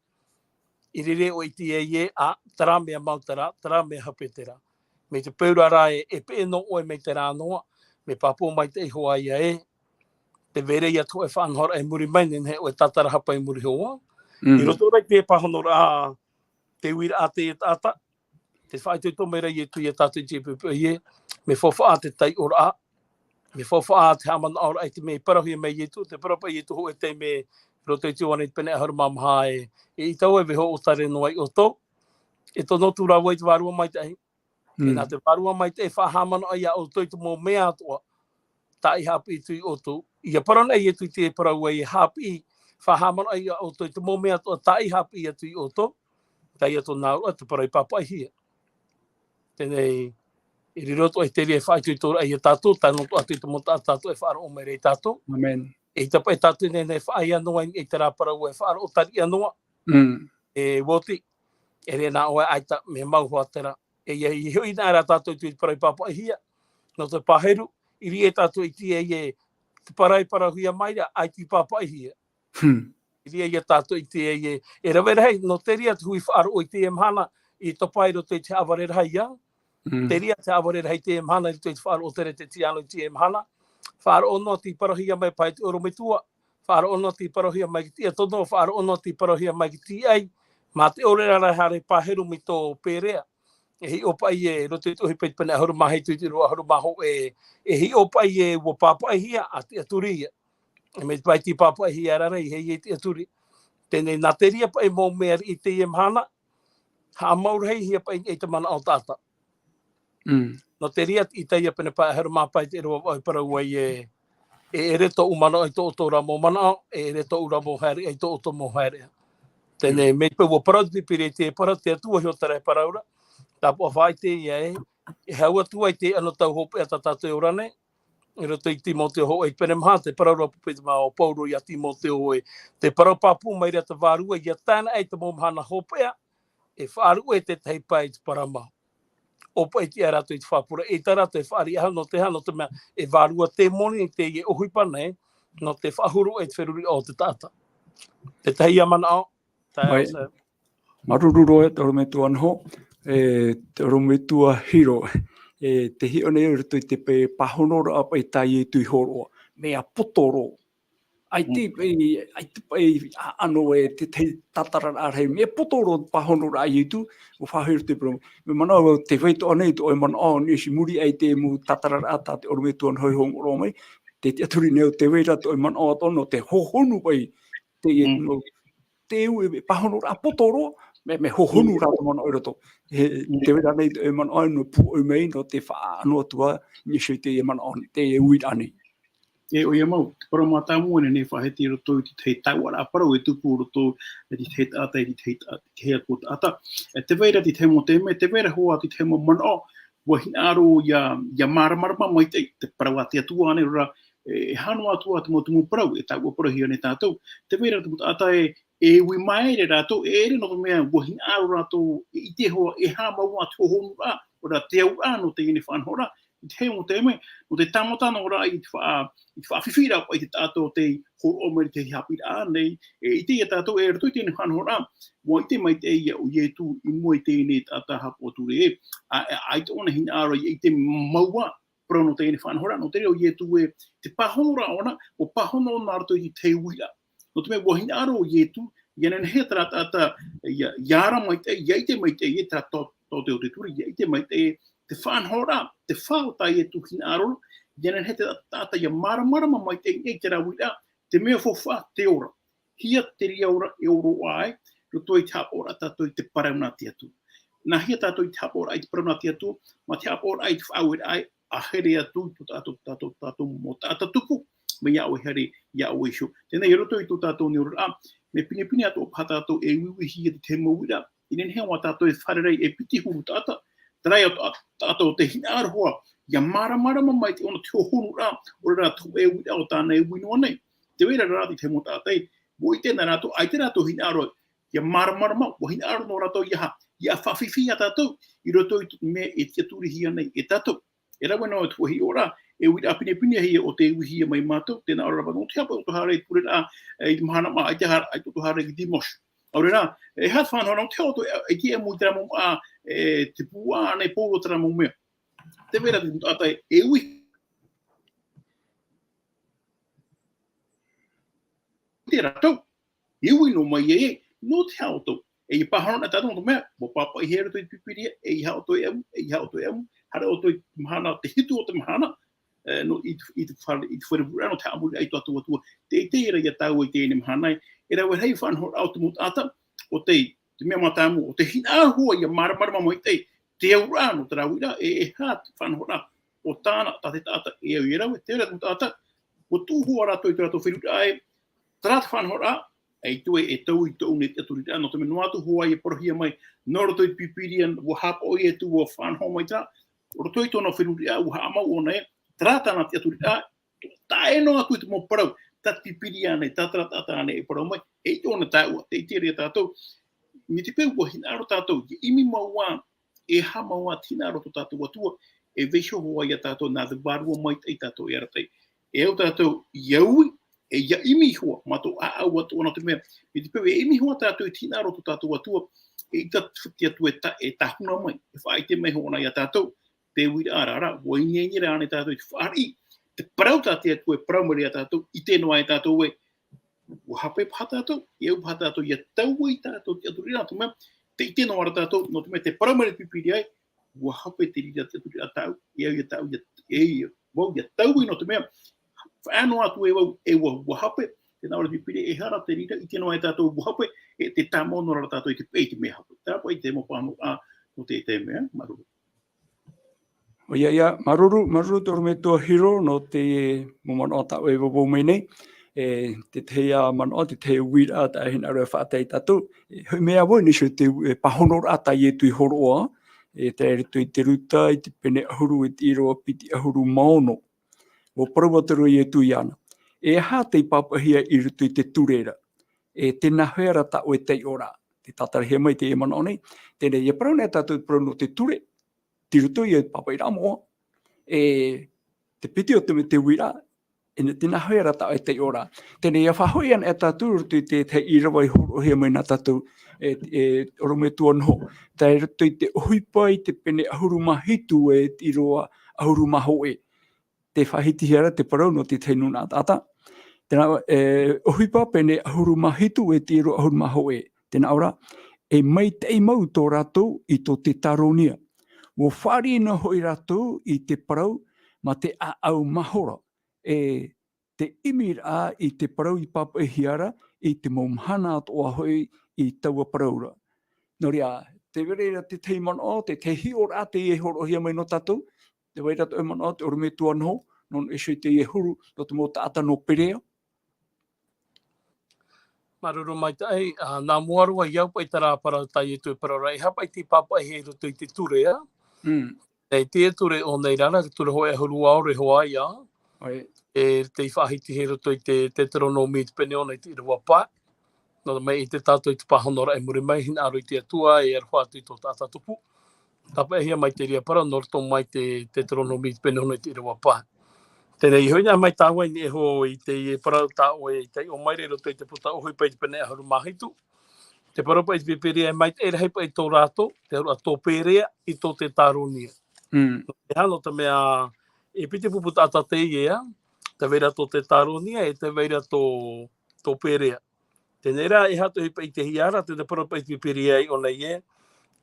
I reira ʻoe e ʻite ai ē, ā, terā mea mau terā, terā mea hape terā. Mai te peu ra rā ē, e peʻe noa ʻoe mai terā noa, mea pāpū maitaʻi hoʻi ia ē, tē vai ra ia te hōʻē faʻanahoraʻa i muri mai, nehenehe ʻoe e tātarahapa i muri iho ā. I roto rā i te pāhonoraʻa, te uiraʻa a te taʻata, tē faʻaitoito mai ra Ietu ia tātou i te poʻipoʻi ē, mea faufaʻa te taiʻoraʻa, mea faufaʻa te haʻamanaʻoraʻa i te mea i parauhia mai Ietu, tē parau paʻi Ietu hōʻē taime i roto i te Ioane i te pene ʻahuru mā maha ē, eʻita vau e vaiiho ʻōtare noa ia ʻoutou, e tono atu ra vau i te Vārua Maitaʻi. E nā te Vārua Maitaʻi e faʻahaʻamanaʻo ia ʻoutou i te mau mea atoʻa, tā ʻoe haʻapiʻi atu ia ʻoutou. ʻIa parau nei Ietu i te parau ē, haʻapiʻi, faʻahaʻamanaʻo ia ʻoutou i te mau mea atoʻa, tā ʻoe haʻapiʻi atu ia ʻoutou. Teie tōna auraʻa, te parau i pāpaʻihia. Teie, i riro atoʻa i te reira e faʻaitoitoraʻa ia tātou, tae noa atu i te mau taʻata atoʻa e faʻaroʻo mai ra ia tātou. ʻĒmeni. ʻEita paʻi tātou e nehenehe e faʻaea noa i terā parau ē, faʻaroʻo tariʻa noa. E oti, e rē nā ʻoe ʻaita, mea mau hoʻi terā. E ia i hoʻi nā rā tātou i te parau i pāpaʻihia. Nō te pāheru, i reira tātou e ʻite ai ē, te parau i parauhia mai ra, ʻaita i pāpaʻihia. I reira ia tātou e ʻite ai ē, e rave rahi, nō te reira te hui faʻaroʻo i teie mahana, i topa i roto i te haʻavare rahi ā. Te reira te haʻavare rahi i teie mahana i roto i te faʻaroʻo teretetiano i teie mahana. Faʻaroʻo noa tei parauhia mai paʻi te ʻorometua, faʻaroʻo noa tei parauhia mai te tiʻatono, faʻaroʻo noa tei parauhia mai te tiʻai, mā te ʻōrereraʻa e haere pāheru mai tō Perea. E hiʻo paʻi ē, roto i te ʻohipa i te pene ʻahuru mā hitu i te ʻīrava ʻahuru mā hōʻē, e hiʻo paʻi ē, ʻua pāpaʻihia, a tiʻaturi ia. E mai te paʻi tei pāpaʻihia ra rā, ʻeiaha e tiʻaturi. Teie, nā te reira paʻi mau mea i teie mahana, haʻamau rahi hia paʻi i te manaʻo taʻata. Nō te reira, i teie pene paʻi ʻahuru mā pae i te ʻīrava vaʻu e parau ai ē, e ʻere tōʻu manaʻo i tō ʻoutou ra mau manaʻo, e ʻere tōʻu ra mau haereʻa i tō ʻoutou mau haereʻa. Teie, mai te peu ʻua parau te Pīpīria i te parau, te Atua iho terā e parau ra, tāpaʻo faʻaʻite ia ē, e hau atu ai te anotau hopeʻa tā tātou e ora nei, i roto i Timoteo hōʻē i te pene maha, te parau ra paʻi o Pauro ia Timoteo ē, te parau pāpū mai ra te Vārua, ʻia tae ana ai te mau mahana hopeʻa, e faʻaruʻe te tahi pae i te parau mau. ʻO paʻi tiʻa rātou i te faʻapura, ʻeita rātou e faʻariʻi ā, nō te aha, nō te mea, e vārua tēmoni teie ʻohipa nei, nō te faʻahuru i te feruri o te taʻata. Te tahi ia manaʻo, tae mai. Māuruuru roa e te ʻorometua Noho, e te ʻorometua Hiro, e te hiʻo nei i roto i te pae pāhonoraʻa paʻi tā Ietu i hōroʻa, mea poto roa. ʻAita paʻi, ʻaita paʻi, ʻa, ʻano e te, te tātararaʻa rahi, mea poto roa te pāhonoraʻa a Ietu, ʻua faʻahoʻi i te parau. Mea manaʻo, tē vai atoʻa nei tō ʻoe manaʻo, nehenehe i muri aʻe i te mau tātararaʻa tā te ʻorometua Noho i hōroʻa mai, te, te tiʻaturi nei, tē vai ra tō ʻoe manaʻo atoʻa nō te hohonu paʻi, te, nō te ui, e pāhonoraʻa poto roa, mea, mea hohonu rā te manaʻo i roto. E, tē vai ra nei tō ʻoe manaʻo, nō pūʻoi mai, nō te faʻaʻano atu ā, nehenehe i teie manaʻo, teie uiraʻa nei. E, ʻoia mau, te parau mātāmua nei, nehenehe e faʻahiti i roto i te tahi tauʻaraʻa parau e tupu i roto, e te tahi taʻata, e te tahi taʻata, te tahi atu taʻata. E, tē vai ra te tahi mau taime, tē vai ra hoʻi te tahi mau manaʻo, ʻua hinaʻaro ʻia, ʻia māramarama mai te, te parau a te Atua ānei, ʻaore rā, e, e hā noa atu ā te mau tumu parau, e taʻua parauhia nei tātou. Tē vai ra te mau taʻata e, e ui māere rātou, e ʻere nō te mea, ʻua hinaʻaro rātou, e ʻite hoʻi, e aha mau ā te hohonuraʻa, ʻaore rā te auraʻa nō teie nei faʻanahoraʻa, i te tahi mau taime, nō te tāmata noa rā i te faʻa-, i te faʻafifi ra paʻi te taʻata o tei hōroʻa mai i te haʻapiʻiraʻa nei, e ʻite ia tātou, e roto i teie nei faʻanahoraʻa, ʻua ʻite maitaʻi ia ʻo Ietu i mua i teie nei taʻata haʻapaʻo ture ē, ʻa, ʻa, ʻaita ʻōna hinaʻaro ʻia ʻite mau ā, parau nō teie nei faʻanahoraʻa, nō te reira ʻo Ietu ē, te pāhonoraʻa ʻōna, ʻua pāhono ʻōna i roto i te tahi uiraʻa. Nō te mea ʻua hinaʻaro ʻo Ietu, ʻIa nehenehe terā taʻata, ʻia, ʻia ara maitaʻi, ʻia ʻite maitaʻi, e terā tō, tō te, o te ture, ʻia ʻite maitaʻi, te faʻanahoraʻa, te fā o tā Ietu hinaʻaro, ʻia nehenehe te taʻata, ʻia māramarama maitaʻi, i terā uiraʻa, te mea faufaʻa, te ora. Hia te reira ora e ora ai, roto i te haʻapaʻoraʻa tātou i te parau nā te Atua. Nā hea tātou i te haʻapaʻoraʻa i te parau nā te Atua, mā te haʻapaʻoraʻa i te faʻaueraʻa, ʻa here atu i tō tātou, tātou, tātou mau taʻata tupu, mai iā ʻoe haere, iā ʻoe iho. Teie nei, i roto i tō tātou nei oraraʻa, mea pinepine atoʻa paha tātou e uiuihia i te tahi mau uiraʻa, i nehenehe ā tātou e fārerei e piti huru taʻata, terā ia tā, tātou te hinaʻaro hoʻi, ʻia māramarama maitaʻi ʻōna te hohonuraʻa, ʻo rā rātou e uiraʻa o tāna e ui noa nei. Tē vai ra rātou i te mau taʻata, ʻua ʻite na rātou, ʻaita rātou hinaʻaro, ʻia māramarama, ʻua hinaʻaro noa rātou ʻia, ʻia faʻafifi iā tātou, i roto i te mea e tiʻaturihia nei e tātou. E rave noa te hiʻoraʻa, e uiraʻa pinepinehia ʻo tē uihia mai mātou, tē nā ʻō ra vau nō te haʻapaʻo ʻoutou haere i te pureraʻa, e, i te mahana maha, ʻaita haere, ʻaita ʻoutou haere i te dimanche. ʻAore rā, e aha te faʻanahoraʻa, nō te haʻapaʻo ʻoutou, e, e kī e mau i terā mau, a, e, te pū ānei, pauroa terā mau mea. Tē vai ra te taʻata e ui. Te rātou, e ui noa mai ai, nō te aha ʻoutou. E ʻia pāhono na tātou nō te mea, ʻua pāpaʻihia i roto i te Pīpīria, e ʻeiaha ʻoutou e ʻamu, e ʻeiaha ʻoutou e ʻamu, haere ʻoutou i te mahana, te hitu o te mahana, e, nō, i te, i te fare, i te fare pureraʻa, nō te haʻamori aito atu ʻoutou. Te, te reira ia tāua i teie mahana, e rave rahi faʻanahoraʻa o te mau taʻata, ʻo tē, te mea mātāmua, ʻo tē hinaʻaro hoʻi ʻia māramarama maitaʻi, te auraʻa nō terā uiraʻa, e, e aha te faʻanahoraʻa, ʻo tāna, tā te taʻata, e au e rave, te reira te mau taʻata, ʻua tuʻu hoʻi rātou i tō rātou feruriraʻa, e, terā te faʻanahoraʻa, e ʻaita e, e taui tōʻu nei tiʻaturiraʻa, nō te mea noa atu hoʻi e parauhia mai, nō roto i te Pīpīria, ʻua haʻapaʻo Ietu, ʻua faʻanaho mai terā, roto i tōna feruriraʻa, ʻua haʻamau ʻōna ē, terā tāna tiʻaturiraʻa, tae noa atu i te mau parau, tā te Pīpīria nei, tā terā taʻata nei e parau mai, e ʻaita ʻōna tāua, te, te reira tātou, mai te peu ʻua hinaʻaro tātou, ʻia ʻimi mau ā, e aha mau ā te hinaʻaro tō tātou Atua, e vaiiho hoʻi iā tātou nā te Vārua Maitaʻi tātou e arataʻi. E au tātou, ʻia ui, e ʻia ʻimi hoʻi, mā tō ʻāʻau atoʻa nō te mea, mai te peu e ʻimi hoʻi tātou i te hinaʻaro tō tātou Atua, eʻita te Atua e ta-, e tāhuna mai, e faʻaʻite mai hoʻi na iā tātou, te uiraʻa ra, ʻua ineine ra ānei tātou i te fāriʻi, te parau tā te Atua e parau mai ra iā tātou, ʻite noa ai tātou ē, ʻua hape paha tātou, e au paha tātou, ʻia taui tātou tiʻaturiraʻa, nō te mea, tē ʻite noa ra tātou, nō te mea tē parau mai ra te Pīpīria ē, ʻua hape te reira tiʻaturiraʻa tāʻu, e au ʻia tāʻu, ʻia, e au, vau ʻia taui nō te mea, faʻaea noa atu e vau, e ʻua, ʻua hape, tē nā ʻō ra te Pīpīria, e aha rā te reira, ʻite noa ai tātou ʻua hape, e tē tāmau noa ra tātou i te peʻe i te mea hape. Terā paʻi te mau pāhonoraʻa, nō te, te mea, māuruuru. ʻOia, ʻia, māuruuru, māuruuru te ʻorometua Hiro nō te mau manaʻo tā ʻoe e vauvau mai nei. E, te tahi ā manaʻo, te tahi uiraʻa tā e hinaʻaro e faʻatae iā tātou. E, hoʻi mai vau i niʻa iho i te, e, pāhonoraʻa tā Ietu i hōroʻa, e, tei roto i te Ruta, i te pene ʻahuru, e te ʻīrava piti ʻahuru mā ono. ʻUa parau atu ra Ietu iāna. E aha tei pāpaʻihia i roto i te ture ra? E tē nā hea rā tā ʻoe taiʻoraʻa? Tē tātarahia mai teie manaʻo nei. Teie nei, ʻia parau na tātou te parau nō te ture, tei roto ia i te pāpaʻiraʻa moʻa. E te piti o te, te uiraʻa, e tē nā hea rā tā ʻoe taiʻoraʻa? Teie nei, ʻia faʻahoʻi ana e tātou i roto i te, te ʻīrava i hōroʻahia mai nā tātou, e, e ʻorometua Noho. Tei roto i te ʻOhipa i te pene ʻahuru mā hitu e te ʻīrava ʻahuru mā hōʻē. Tē faʻahitihia ra te parau nō te tahi nūnaʻa taʻata. Tē nā, e, ʻOhipa pene ʻahuru mā hitu e te ʻīrava ʻahuru mā hōʻē. Tē nā ʻō ra, e maitaʻi mau tō rātou i tō Tetaronia. ʻUa fāriʻi noa hoʻi rātou i te parau mā te ʻāʻau mahora. E te ʻimiraʻa i te parau i pāpaʻihia ra i te mau mahana atoʻa hoʻi i taua parau ra. Nō reira, tē vai ra te tahi manaʻo, te tahi hiʻoraʻa tē hōroʻahia mai nō tātou, tē vai ra te manaʻo, te ʻorometua Noho, nō niʻa iho i teie huru, nō te mau taʻata nō Perea. Māuruuru maitaʻi, ā, nā mua roa i au paʻi terā parau tā Ietu e parau ra, e aha paʻi tei pāpaʻihia i roto i te ture, ā? Mm. Nei, te ture ʻō nei rā, te ture hōʻē ʻahuru ʻaore hoʻi ia. ʻOi. E tei faʻahitihia i roto i te, Teuteronome i te pene ono i te ʻīrava pae. Nō te mea i ʻite tātou i te pāhonoraʻa i muri mai, hinaʻaro i te Atua, e aroha atu i tō taʻata tupu. Tāpaʻihia mai te reira parau, nō roto mai te, Teuteronome i te pene ono i te ʻīrava pae. Teie nei, hoʻi na mai tāua i niʻa iho i teie parau tā ʻoe i taiʻo mai ra i roto i te puta ʻOhipa i te pene ʻahuru mā hitu. Te parau paʻi te Pīpīria e maitaʻi rahi paʻi tō rātou, te huru a tō Perea i tō Tetaronia. Mm. Nō te aha, nō te mea, e piti pupu taʻata teie, ā, tē vai ra tō Tetaronia, e tē vai ra tō, tō Perea. Teie rā, e aha te ʻohipa i te hiʻo ra, te, te parau paʻi i te Pīpīria i ʻō nei ē.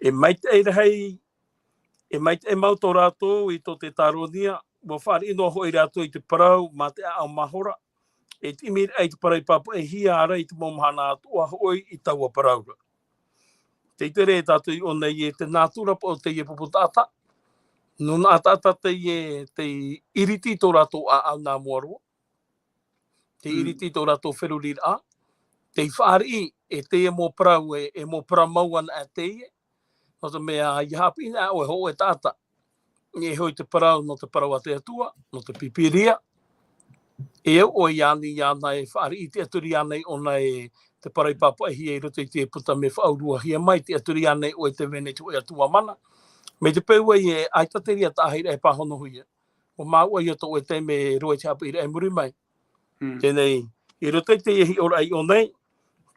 E maitaʻi rahi, e maitaʻi mau tō rātou i tō te tāronia, ʻua fāriʻi noa hoʻi rātou i te parau, mā te ʻāʻau mahora, e te ʻimiraʻa i te parau i pāpaʻihia ra i te mau mahana atoʻa hoʻi i taua parau ra. Tē ʻite ra tātou i ʻō nei ē te nātura paʻi o teie pupu taʻata. Nūnaʻa taʻata teie, tei ʻiriti tō rātou ʻāʻau nā mua roa. Tei Mm. ʻiriti tō rātou feruriraʻa. Tei fāriʻi, e teie mau parau, e, e mau parau mau ana ā teie. Nō te mea, ʻia haʻapiʻi na ʻoe hōʻē taʻata. E hoʻi te parau, nō te parau a te Atua, nō te Pīpīria. E au ʻoe iāna, iāna e fāriʻi i te tiʻaturi ānei ʻōna e te parau i pāpaʻihia i roto i te puta mea faʻauruahia mai, tiʻaturi ānei ʻoe i te vai nei te hōʻē Atua mana. Mai te peu ē, ʻaita te reira taʻahiraʻa e pāhonohia. ʻUa māuʻa ia tō ʻoe taime e rave i te haʻapiʻiraʻa i muri mai. Mm. Teie nei, i roto i teie hiʻoraʻa i ʻō nei,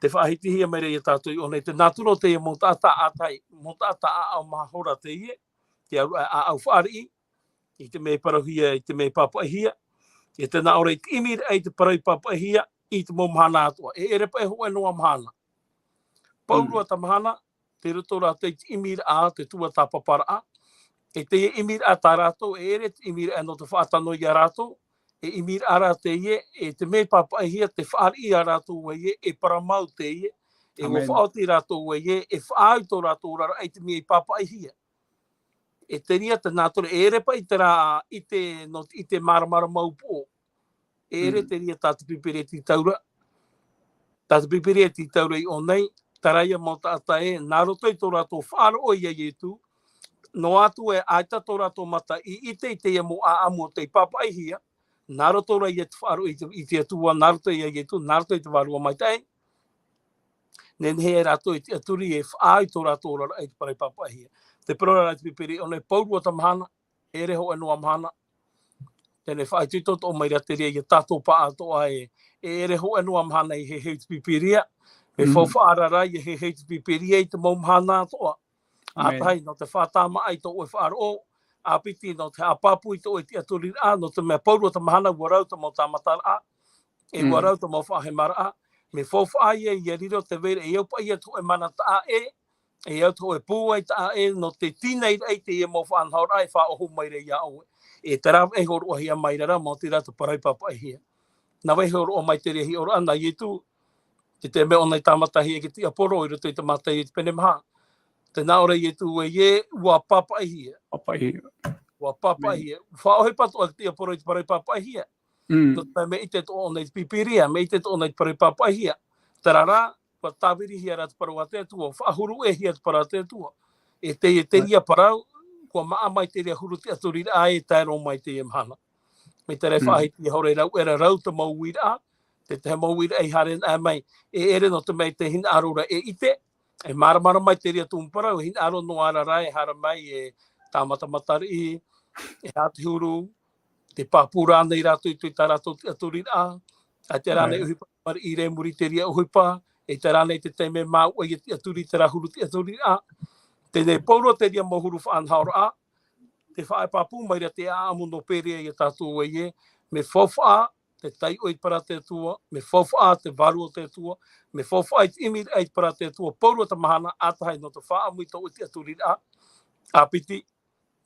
tē faʻahitihia mai ra ia tātou i ʻō nei, te nātura o teie mau taʻata ʻātahi, mau taʻata ʻāʻau mahora teie, te ʻāʻau, ʻāʻau fāriʻi, i te mea i parauhia, i te mea i pāpaʻihia, e te nāʻō ra i te ʻimiraʻa i te parau i pāpaʻihia, i te mau mahana atoʻa. E ʻere paʻi hōʻē noa mahana. Pauroa Mm. te mahana, tei roto rātou i te ʻimiraʻa, te tuatāpaparaʻa. E teie ʻimiraʻa tā rātou, e ʻere te ʻimiraʻa nō te faʻatano ia rātou, e ʻimiraʻa rā teie, e te mea i pāpaʻihia, tē fāriʻi ia rātou ē, e parau mau teie, e ʻua Amen. faʻaoti rātou ē, e faʻaau tō rātou oraraʻa i te mea i pāpaʻihia. E te reira te nātura, e ʻere paʻi terā ʻite, nō te ʻite māramarama upoʻo. E ʻere Mm. te reira tā te Pīpīria e tītau ra. Tā te Pīpīria e tītau ra i ʻō nei, terā ia mau taʻata ē, nā roto i tō rātou faʻaroʻo ia Ietu, noa atu ē ʻaita tō rātou mata i ʻite i teie mau ʻāʻamu o tei pāpaʻihia, nā roto rā ia te faʻaroʻo i te, i te Atua, nā roto ia Ietu, nā roto i te Vārua Maitaʻi, nehenehe ai rātou e tiʻaturi e faʻaau tō rātou oraraʻa i te parau i pāpaʻihia. Te parau ra i te Pīpīria i ʻō nei, pauroa te mahana, e ʻere hōʻē noa mahana. Teie nei faʻaitoito atoʻa mai ra te reira ia tātou pāʻatoʻa ē, e ʻere hōʻē noa mahana i heheu i te Pīpīria. Mea Mm. faufaʻa ra ʻia heheu i te Pīpīria i te mau mahana atoʻa. Amen. ʻĀtahi nō te faʻatāmāʻa i tō ʻoe faʻaroʻo, ʻāpiti nō te haʻapāpū i tō ʻoe tiʻaturiraʻa, nō te mea pauroa te mahana ua rau te mau tāmataraʻa, e ua Mm. rau te mau faʻahemaraʻa. Mea faufaʻa ia, ʻia riro te vai ra, e au paʻi ia te hōʻē mana taʻa ʻē, e au te hōʻē pūai taʻa ʻē, nō te tīnai raʻa i teie mau faʻanahoraʻa e faʻaʻohu mai ra ia ʻoe. E te rāveʻa e hōroʻahia mai ra, maoti rā te parau i pāpaʻihia. Nā vai e hōroʻa mai te reira hiʻoraʻa, nā Ietu, te, te mea ʻōna i tāmatahia e te tiaporo, i roto i te Mataio i te pene maha. Tē nā ʻō ra Ietu ē, ē, ʻua pāpaʻihia. Pāpaʻihia. ʻUa pāpaʻihia. Faʻaʻohipa atoʻa e te tiaporo i te parau i pāpaʻihia. Mm. Nō te mea, mea ʻite atoʻa ʻōna i te Pīpīria, mea ʻite atoʻa ʻōna i te parau i pāpaʻihia. Terā rā, ʻua tāvirihia ra te parau a te Atua, faʻahuru ʻē hia te parau a te Atua. E te, e te reira parau, ʻua māʻa mai te reira huru tiʻaturiraʻa e tae roa mai teie mahana. Mai te reira Mm. faʻahiti ʻia haere rau, e rau te mau uiraʻa, te tahi mau uiraʻa i haere ana mai, e ʻere nō te mea i te hinaʻaro ra e ʻite, e māramarama i te reira tumu parau, e hinaʻaro noa ra rā e haere mai, e tāmatamatariʻi, e aha te huru, tē pāpū ra ānei rātou i tā rātou tiʻaturiraʻa, ʻaita rā ʻōna i ʻohipa mariʻi ra i muri i te reira ʻohipa, ʻaita rā ʻōna i te taime māuʻa ʻia tiʻaturi i terā huru tiʻaturiraʻa. Teie nei pauroa te reira mau huru faʻanahoraʻa, tē faʻapāpū mai ra te ʻāʻamu nō Perea ia tātou ē, mea faufaʻa te taiʻo i te parau a te Atua, mea faufaʻa te vārua o te Atua, mea faufaʻa i te ʻimiraʻa i te parau a te Atua, pauroa te mahana, ʻātahi nō te faʻaʻamu i tō ʻoe tiʻaturiraʻa, ʻāpiti,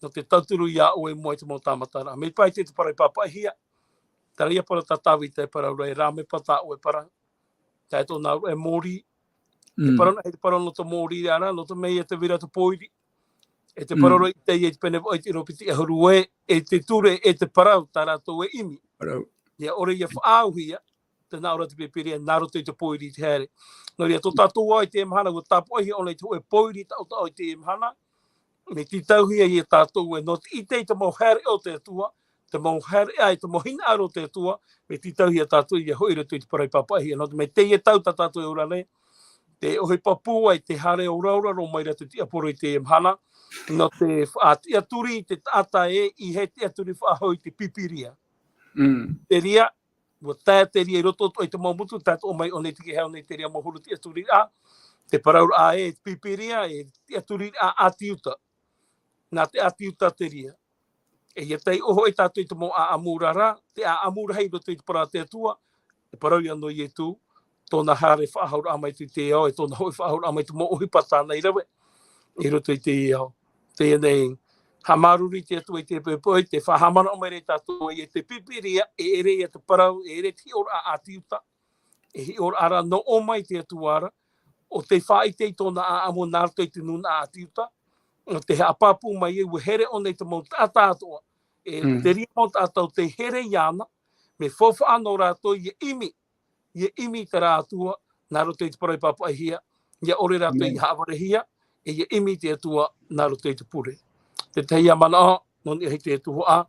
nō te tauturu ia ʻoe i mua i te mau tāmataraʻa. Mea paʻi te, te parau i pāpaʻihia, terā ia parau tā Tāvita e parau ra, e rā mea paʻi tā ʻoe e parau. Tae tōna auraʻa e mōrī. E Mm. parau na, e te parau nō te mōrī ra, nō te mea ʻia te vai ra te pōiri. E te Mm. parau ra i teie i te pene vaʻu i te ʻīrava piti ʻahuru ē, e te ture, e te parau, tā rātou e ʻimi. Parau. ʻIa ʻore ʻia faʻaauhia, tē nā ʻō ra te Pīpīria, nā roto i te pōiri i te haere. Nō reira, tō tātou ā i teie mahana, ʻua tāpaʻohia ʻōna i te hōʻē pōiri taʻotaʻo i teie mahana, mea tītauhia ia tātou ē, nō te ʻite i te mau haereʻa o te Atua, te mau haereʻa i te mau hinaʻaro o te Atua, mea tītauhia tātou ʻia hoʻi i roto i te parau i pāpaʻihia, nō te mea teie tau tā tātou e ora nei, te ʻohipa pūai, te haere oraora roa mai ra te tiaporo i teie mahana, nō te faʻatiʻaturi i te taʻata ē, ʻeiaha e tiʻaturi faʻahou i te Pīpīria. Mm. Te reira, ʻua tae te reira i roto atoʻa i te mau motu, tae atoʻa mai ʻōna i te kehau nei te reira mau huru tiʻaturiraʻa, te parauraʻa ē, te Pīpīria, e tiʻaturiraʻa ʻāti Iuta. Nā te ʻāti Iuta te reira. E ʻia taiʻo hoʻi tātou i te mau ʻāʻamu ra, te ʻāʻamu rahi i roto i te parau a te Atua, te parau ia nō Ietu, tōna haere faʻahouraʻa mai i te ao, e tōna hoʻi faʻahouraʻa mai i te mau ʻohipa tāna i rave i roto i te ao. Teie nei, haʻamāuruuru i te Atua i te poipoi, tē faʻahaʻamanaʻo mai ra ia tātou i te Pīpīria, e ʻere ia te parau, e ʻere te hiʻoraʻa ʻāti Iuta, e hiʻoraʻa ra nō ʻō mai te Atua ra, ʻo tē faʻaʻite i tōna ʻāʻamu nā roto i te nūnaʻa ʻāti Iuta, ʻo tē haʻapāpū mai ai, ʻua here ʻōna i te mau taʻata atoʻa, e Mm. te reira mau taʻata ʻo tē here iāna, mea faufaʻa nō rātou ʻia ʻimi, ʻia ʻimi i terā Atua, nā roto i te parau i pāpaʻihia, ʻia ʻore rātou Amen. ʻia haʻavarehia, e ʻia ʻimi i te Atua, nā roto i te pure. Te tahi ā manaʻo, nō niʻa i te tuhaʻa,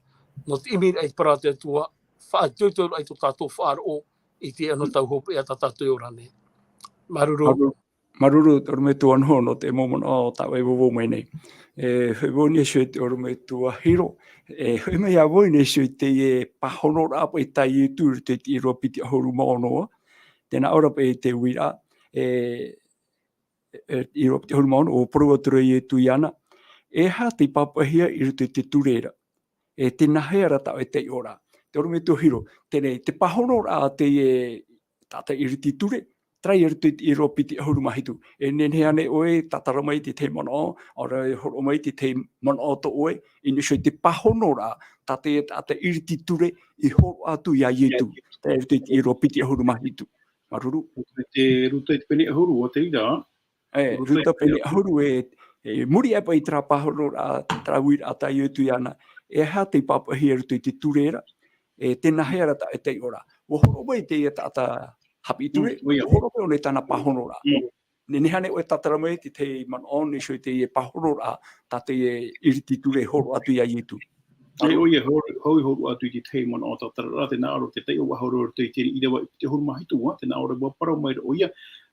nō te ʻimiraʻa i te parau a te Atua, faʻaitoitoraʻa i tō tātou faʻaroʻo, i te anotau hopeʻa tā tātou e ora nei. Māuruuru. Māuruuru. Māuruuru, te ʻorometua Noho, nō te mau manaʻo tāʻu e vauvau mai nei. E, hoʻi vau nei iho i te ʻorometua Hiro. E, hoʻi mai ā vau nei iho i teie pāhonoraʻa paʻi tā Ietu i roto i te ʻīrava piti ʻahuru mā ono. Tē nā ʻō ra paʻi te uiraʻa. E, e, ʻīrava piti ʻahuru mā ono, ʻua parau atu ra Ietu iāna. E aha tei pāpaʻihia i roto i te ture ra? E tē nā hea ra tāʻu e taiʻo ra? Te ʻorometua Hiro, teie, te pāhonoraʻa a teie taʻata iriti ture, terā i roto i te ʻīrava piti ʻahuru mā hitu. E nehenehe ānei ʻoe e tātara mai i te tahi manaʻo, ʻaore rā e hōroʻa mai i te tahi manaʻo tō ʻoe, i niʻa iho i te pāhonoraʻa tā teie taʻata iriti ture i hōroʻa atu iā Ietu, terā i roto i te ʻīrava piti ʻahuru mā hitu. Māuruuru. Te Ruta i te pene ʻahuru, ʻo te reira, E, Ruta Ruta pene pene ʻahuru e, e muri aʻe paʻi i terā pāhonoraʻa, terā uiraʻa tā Ietu iāna, e aha tei pāpaʻihia i roto i te ture ra, e tē nā hea ra tāʻu e taiʻo ra. ʻUa hōroʻa mai teie taʻata haʻapiʻi ture, Mm, ʻoia. ʻua hōroʻa mai ʻōna i tāna pāhonoraʻa. Mm. Nehenehe ānei ʻoe e tātara mai i te tahi manaʻo i niʻa iho i teie pāhonoraʻa, tā teie iriti ture e hōroʻa atu iā Ietu. E, ʻoia, hou-, hou-, hōroʻa atu i te tahi manaʻo tātararaʻa, tē nā ʻō ra te taiʻo faʻahou i roto i teie ʻīrava piti ʻahuru mā hitu, ā, tē nā ʻō ra, ʻua parau mai ra ʻoia,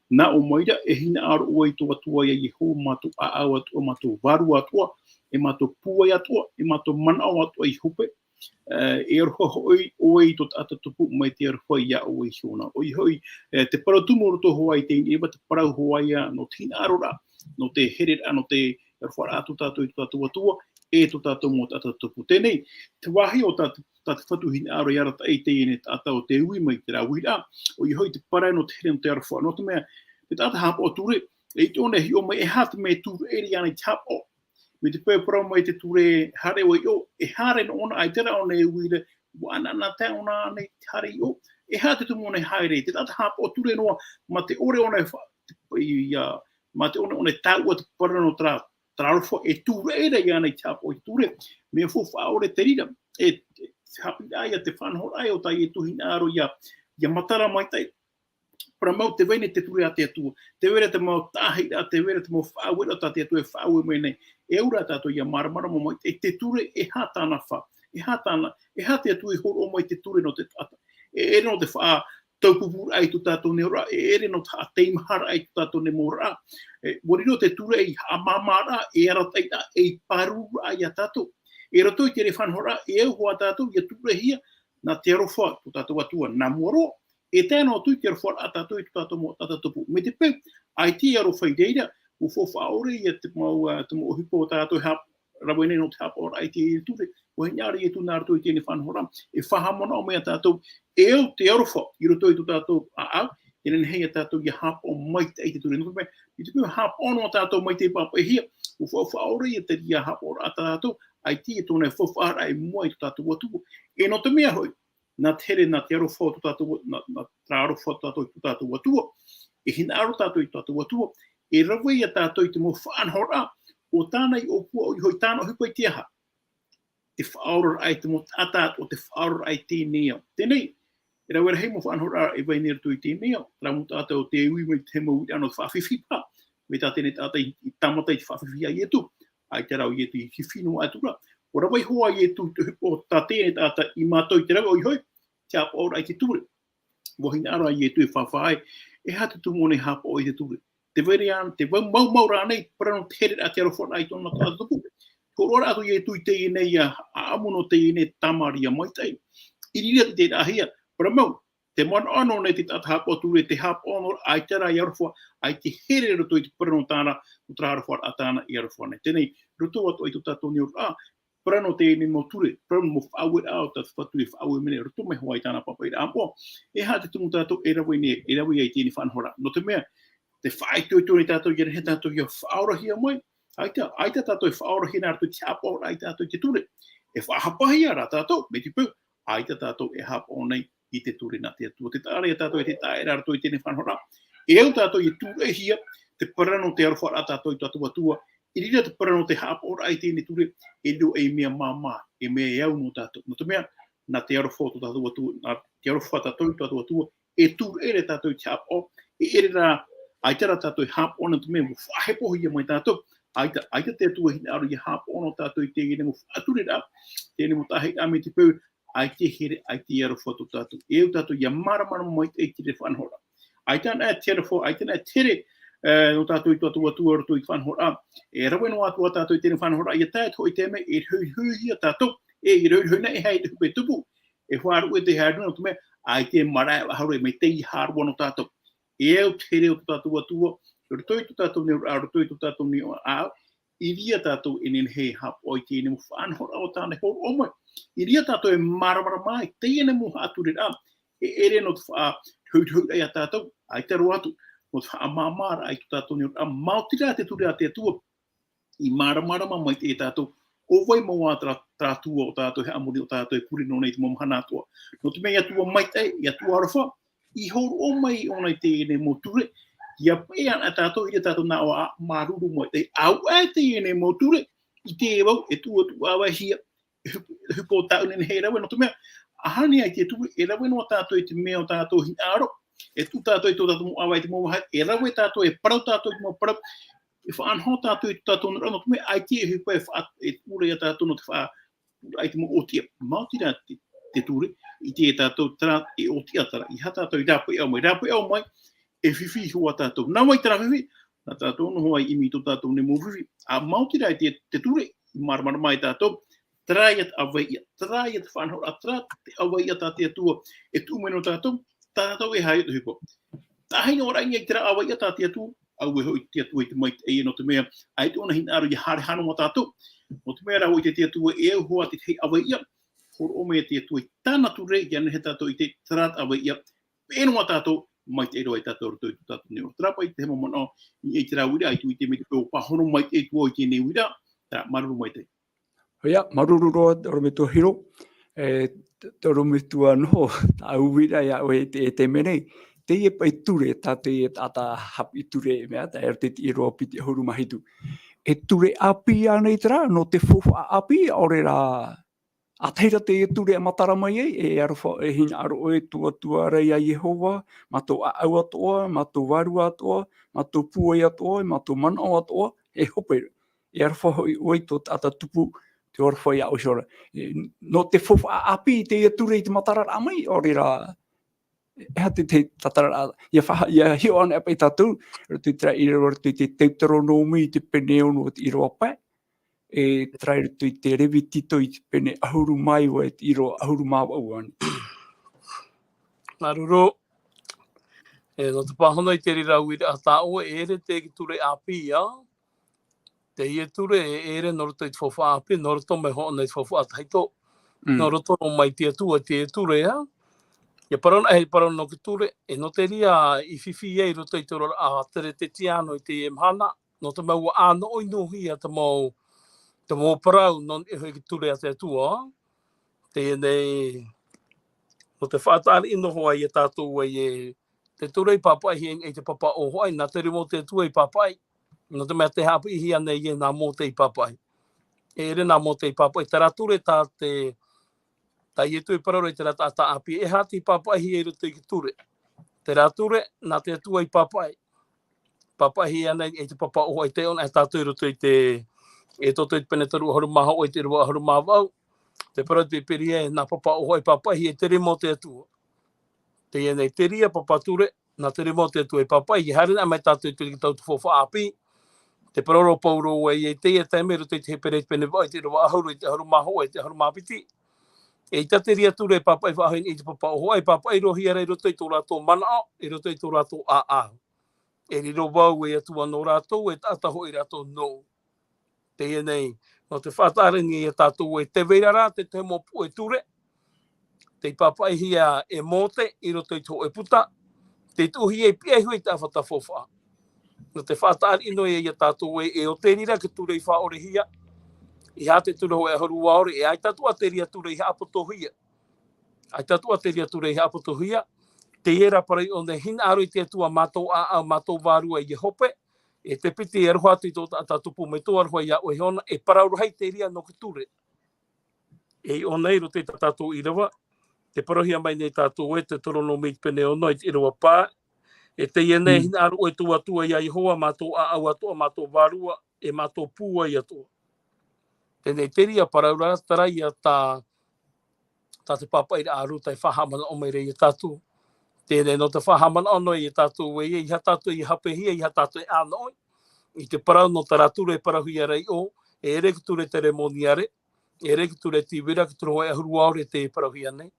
nā ʻō mai ra, e hinaʻaro ʻoe i tō Atua ia Iehova, mātou ʻāʻau atoʻa, mātou vārua atoʻa, e mātou pūai atoʻa, e mātou manaʻo atoʻa i hope, e, e aroha hoʻi ʻoe i tō taʻata tupu mai te aroha iā ʻoe iho na. ʻOia hoʻi, e, te parau tumu roto hoʻi i teie ʻīrava, te parau hoʻi ïa nō te hinaʻaroraʻa, nō te hereraʻa, nō te arofaraʻa tō tātou i tō tātou Atua, e tō tātou mau taʻata tupu. Teie nei, te vāhi o tā, tā te Fatu hinaʻaro i arataʻi i teie nei taʻata ʻo tē ui mai i terā uiraʻa, ʻoia hoʻi te parau nō te here nō te aroha. Nō te mea, te taʻata haʻapaʻo ture, e ʻite ʻōna e hiʻo mai, e aha te mea e ture ra iāna i te haʻapaʻo. Mai te peu e parau mai te ture, haere ʻoe i ʻō, e haere noa ʻōna, ʻaita rā ʻōna e ui ra, ʻua ʻanaʻanatae ʻōna ānei i te haere i ʻō, e aha te tumu ʻōna e haere, te taʻata haʻapaʻo ture noa, mā te ʻore ʻōna e fa-, te, ʻia, mā te ʻore ʻōna e taʻua te parau nō terā, terā aroha e ture ra iāna i te haʻapaʻo i te ture, mea faufaʻa ʻore te reira, e, e, haʻapiʻiraʻa ïa te faʻanahoraʻa ïa o tā Ietu hinaʻaro ʻia, ʻia matara maitaʻi. Parau mau, tē vai nei te ture a te Atua, tē vai ra te mau taʻahiraʻa, tē vai ra te mau faʻaueraʻa tā te Atua e faʻaue mai nei. E au ra tātou ʻia māramarama mai, e te ture, e aha tāna fā, e aha tāna, e aha te Atua i hōroʻa mai te ture nō te taʻata. E ʻere nō te faʻataupupūraʻa i tō tātou nei oraraʻa, e ʻere nō te haʻateimaharaʻa i tō tātou nei mau oraraʻa. E, ʻua riro te ture ei haʻamāmāraʻa, ei arataʻiraʻa, ei pārururaʻa iā tātou. I roto i teie faʻanahoraʻa, e au hoʻi tātou ʻia turehia, nā te aroha tō tātou Atua, nā mua roa, e tae noa atu i te arofaraʻa tātou i tō tātou mau taʻata tupu. Mai te peu, ʻaita e aroha i reira, ʻua faufaʻa ʻore ïa te mau, ā, te mau ʻohipa o tātou e haʻa-, rave nei nō te haʻapaʻoraʻa i te ture. ʻUa hinaʻaro Ietu nā roto i teie faʻanahoraʻa, e faʻahaʻamanaʻo mai iā tātou, e au te aroha i roto i tō tātou ʻāʻau, e nehenehe ia tātou ʻia haʻapaʻo maitaʻi i te ture. Nō te mea, i te peu haʻapaʻo noa tātou mai te pāpaʻihia, ʻua faufaʻa ʻore ïa te reira haʻapaʻoraʻa tā tātou, ʻaita e tōna faufaʻaraʻa i mua i tō tātou Atua. E nō te mea hoʻi, nā te here, nā te aroha o tō tātou, nā, nā terā aroha o tō tātou, tō tātou Atua, e hinaʻaro tātou i tō tātou Atua, e rave ia tātou i te mau faʻanahoraʻa, ʻo tāna i ʻōpua, ʻoia hoʻi tāna ʻohipa i te aha? Te faʻaoraraʻa i te mau taʻata, ʻo te faʻaoraraʻa i teie nei ao. Teie nei, e rave rahi mau faʻanahoraʻa e vai nei i roto i teie nei ao, terā mau taʻata ʻo tē ui mai te mau uiraʻa nō te faʻafifi paha, mai tā teie nei taʻata i, i tāmata i te faʻafifi iā Ietu, ʻaita rā ʻo Ietu i fifi noa atu ra. ʻUa rave iho ā Ietu i te ʻohipa o tā teie nei taʻata i mātau i te rave, ʻoia hoʻi, te haʻapaʻoraʻa i te ture. ʻUa hinaʻaro ā Ietu e faufaʻa, e aha te tumu ʻōna e haʻapaʻo i te ture. Tē vai ra, tē vai mau, mau rānei, parau nō te hereraʻa, te arofaraʻa i tōna taʻata tupu. Hōroʻaraʻa atu Ietu i teie nei, ā, ʻāʻamu nō teie nei Tamaria maitaʻi. I reira te, te rahi ā, parau mau, te manaʻo noa nei te taʻata haʻapaʻo ture, te haʻapaʻo noa, ʻaita rā e aroha, ʻaita e here i roto i te parau nō tāna, nō terā arofaraʻa tāna i aroha nei. Teie nei, roto atoʻa i tō tātou nei oraraʻa, parau nō teie nei mau ture, parau nō mau faʻaueraʻa o tā te Fatu e faʻaue mai nei, roto mai hoʻi i tāna pāpaʻiraʻa moʻa. E aha te tumu tātou e rave nei, e rave ai i teie nei faʻanahoraʻa? Nō te mea, tē faʻaitoito nei tātou, ʻia nehenehe tātou ʻia faʻaorahia mai, ʻaita, ʻaita tātou e faʻaorahia nā roto i te haʻapaʻoraʻa ia tātou i te ture. E faʻahapahia rā tātou, mai te peu, ʻaita tātou e haʻapaʻo nei i te ture nā te Atua. Tē taʻa ra ia tātou e te taʻa ra roto i teie nei faʻanahoraʻa. E au tātou ʻia tūraʻihia te parau nō te arofaraʻa tātou i tō tātou Atua. I reira te parau nō te haʻapaʻoraʻa i teie nei ture, e riro ei mea māmā, ei mea e au nō tātou. Nō te mea, nā te aroha o tō tātou Atua, nā te aroha tātou i tō tātou Atua, e tūraʻi ra tātou i te haʻapaʻo, e ʻere rā, ʻaita rā tātou e haʻapaʻo nā te mea, ʻua faʻahepohia mai tātou, ʻaita, ʻaita te Atua e hinaʻaro ʻia haʻapaʻo nō tātou i teie nei mau faʻatureraʻa, teie nei mau tāhiraʻa mai te peu, ʻaita e here, ʻaita e aroha tō tātou. E au tātou ʻia māramarama maitaʻi i teie faʻanahoraʻa. ʻAita anaʻe te aroha, ʻaita anaʻe te here, e, nō tātou i tō tātou Atua i roto i te faʻanahoraʻa. E rave noa atu ā tātou i teie faʻanahoraʻa, ʻia tae atu hoʻi i te mea, e hoʻi, hoʻihia tātou, e, e hoʻi, hoʻi nei e haere i te hupe tupu. E faʻaruʻe te haere nō te mea, ʻaita e marae faʻahou e mai teie haere nō tātou. E au te here o tō tātou Atua, i roto i tō tātou nei auraʻa, i roto i tō tātou nei ʻāʻau, i reira tātou e nehenehe e haʻapaʻo i teie nei mau faʻanahoraʻa o tāna e hōroʻa mai. I reira tātou e māramarama i teie nei mau faʻatureraʻa, e ʻere nō te faʻahoʻiraʻa ia tātou, ʻaita roa atu, nō te faʻamāmāraʻa i tō tātou nei auraʻa, maoti rā te ture a te Atua, i māramarama maitaʻi ia tātou, ʻo vai mau ā terā, terā Atua o tātou e haʻamori, o tātou e pure noa nei i te mau mahana atoʻa. Nō te mea e Atua maitaʻi, e Atua aroha, i hōroʻa mai ʻōna i teie nei mau ture, ʻia peʻe anaʻe tātou, i reira tātou nā ʻō ā, māuruuru maitaʻi, auē teie nei mau ture, ʻite vau, e tuʻu, tuʻu ʻāvaehia, e hupe, e hupe o tāʻu nehenehe e rave, nō te mea, ʻaita e rave ai te ture, e rave noa tātou i te mea o tātou hinaʻaro, e tuʻu tātou i tō tātou mau ʻāvae, i te mau vāhi, e rave tātou, e parau tātou i te mau parau, e faʻanaho tātou i tō tātou nei auraʻa, nō te mea, ʻaita e hupe e faʻa-, e ture ia tātou nō te faʻa-, ʻaita mau ʻōtiʻa. Maoti rā te, te ture, ʻite ia tātou terā e ʻōtiʻa terā. ʻEiaha tātou i rāpae mai, rāpae mai, e fifi iho ā tātou. Nā vai terā fifi? Nā tātou noa hoʻi i ʻimi i tō tātou nei mau fifi. ʻA maoti rā te, te ture, i māramarama ai tātou, terā ia te ʻāvaeʻa, terā ia te faʻanahoraʻa, terā te ʻāvaeʻa tā te Atua e tuʻu mai nō tātou, tā tātou e haere i te hupe. Tahi noa rā i terā ʻāvaeʻa tā te Atua, auē hoʻi te Atua i te maitaʻi, nō te mea, ʻaita ʻōna hinaʻaro ʻia haere hānere tātou. Nō te mea rā hoʻi te, te Atua e au hoʻi te tahi ʻāvaeʻa, hōroʻa mai te Atua i tāna ture, ʻia nehenehe tātou i ʻite terā te ʻāvaeʻa, peʻe noa tātou, maitaʻi roa ia tātou i roto i tō tātou nei auraʻa. Terā paʻi te mau manaʻo, i terā uiraʻa, ʻaita e ʻite mai te peu ʻua pāhono maitaʻi atu vau i teie nei uiraʻa, terā, māuruuru maitaʻi. ʻOia, māuruuru roa, te ʻorometua Hiro. E, te, te ʻorometua Noho, tāʻu uiraʻa iā ʻoe e te, e te mea nei. Teie paʻi ture, tā teie taʻata haʻapiʻi ture, mea, tae roto i te ʻīrava piti ʻahuru mā hitu. E ture ʻāpī ānei terā, nō te faufaʻa ʻāpī, ʻaore rā, ʻa tahi rā teie ture e matara mai ai, e aroha, e hinaʻaro ʻoe i tō Atua ra iā Iehova, mā tō ʻāʻau atoʻa, mā tō vārua atoʻa, mā tō pūai atoʻa, mā tō manaʻo atoʻa, e hope, e aroha hoʻi ʻoe i tō taʻata tupu, tē aroha iā ʻoe iho ra. E, nō te faufaʻa ʻāpī teie ture i te matararaʻa mai, ʻaore rā, e aha te, te tatararaʻa, ʻia faʻa-, ʻia hiʻo anaʻe paʻi tātou, roto i terā ʻīrava, roto i te Teuteronome i te pene ono o te ʻīrava pae, e terā i roto i te Levitito i te pene ʻahuru mā iva i te ʻīrava ʻahuru mā vaʻu ānei. Māuruuru. E, nō te pāhono i te reira uiraʻa tā ʻoe, e ʻere te ture ʻāpī, ā. Teie ture e ʻere nō roto i te faufaʻa ʻāpī, nō roto mai hoʻi i te faufaʻa tahito. Mm. Nō roto mai te Atua, teie ture, ā. ʻIa parau anaʻe, parau nō te ture, e nō te reira i fifi ai i roto i te oraraʻa Teretetiano i teie mahana, nō te mea ʻua ʻānoʻinohia te mau, te mau parau nō niʻa iho i te ture a te Atua. Teie nei, nō te faʻataʻa riʻi noa hoʻi ia tātou ai e, te ture i pāpaʻihia i te papa ʻōfaʻi, nā te rima o te Atua i pāpaʻi. Nō te mea tē haʻapiʻihia nei e nā Mōte i pāpaʻi. E ʻere nā Mōte i pāpaʻi, terā ture tā te, tā Ietu i parau ra i terā taʻata ʻāpī, e aha tei pāpaʻihia i roto i te ture. Terā ture, nā te Atua i pāpaʻi. Pāpaʻihia nei e te papa ʻōfaʻi, taiʻo anaʻe tātou i roto i te, Exodo i te pene toru ʻahuru mā hōʻē i te ʻīrava ʻahuru mā vaʻu. Te parau te Pīpīria, e nā papa ʻōfaʻi pāpaʻihia i te rima o te Atua. Teie nei, te reira papa ture, nā te rima o te Atua i pāpaʻi, ʻia haere anaʻe mai tātou i te, i te faufaʻa ʻāpī. Tē parau ra Pauro ē, i teie taime i roto i te Hepera i te pene vaʻu, i te ʻīrava ʻahuru, i te ʻahuru mā hōʻē, i te ʻahuru mā piti. ʻEita te reira ture e pāpaʻi faʻahou i te papa ʻōfaʻi, pāpaʻi roa hia ra i roto i tō rātou manaʻo, i roto i tō rātou ʻāʻau. E riro vau ei Atua nō rātou, e taʻata hoʻi rātou nōʻu. Teie nei, nō te faʻatāʻaʻa nei ia tātou e te vai ra te tahi mau puʻe ture, tei pāpaʻihia e Mōte i roto i te hōʻē puta, tei tuʻuhia i pihaʻi iho i te ʻāfata faufaʻa. Nō te faʻatāʻaʻa noa ia tātou e, e ʻo te reira te ture i faʻaʻorehia, ʻeiaha te ture hōʻē ʻahuru ʻaore, e ʻaita atoʻa te reira ture i haʻapotohia. ʻAita atoʻa te reira ture i haʻapotohia, teie rā parau ʻōna e hinaʻaro i te Atua mā tō ʻāʻau, mā tō vārua i hope, e te piti e aroha atu i tō taʻata tupu mai tō aroha iā ʻoe iho na, e parau rahi te reira nō te ture. E ʻōna i roto i tā tātou ʻīrava, tē parauhia mai nei tātou e Teuteronome i te pene ono i te ʻīrava pae, e teie nei, Mm. hinaʻaro ʻoe tō Atua iā Iehova mā tō ʻāʻau atoʻa, mā tō vārua, e mā tō pūai atoʻa. Teie nei te reira parau ra, terā ia tā, tā te pāpaʻiraʻa ʻāruta e faʻahaʻamanaʻo mai ra ia tātou. Teie nei nō te faʻahaʻamanaʻo noa ia tātou e, ʻeiaha tātou e haʻapāpūhia, ʻeiaha tātou e ʻānoʻi i te parau nō terā ture e parauhia ra i ʻō, e ʻere te ture teremoniare, e ʻere te ture tīvira, te ture hōʻē ʻahuru ʻaore tei parauhia nei.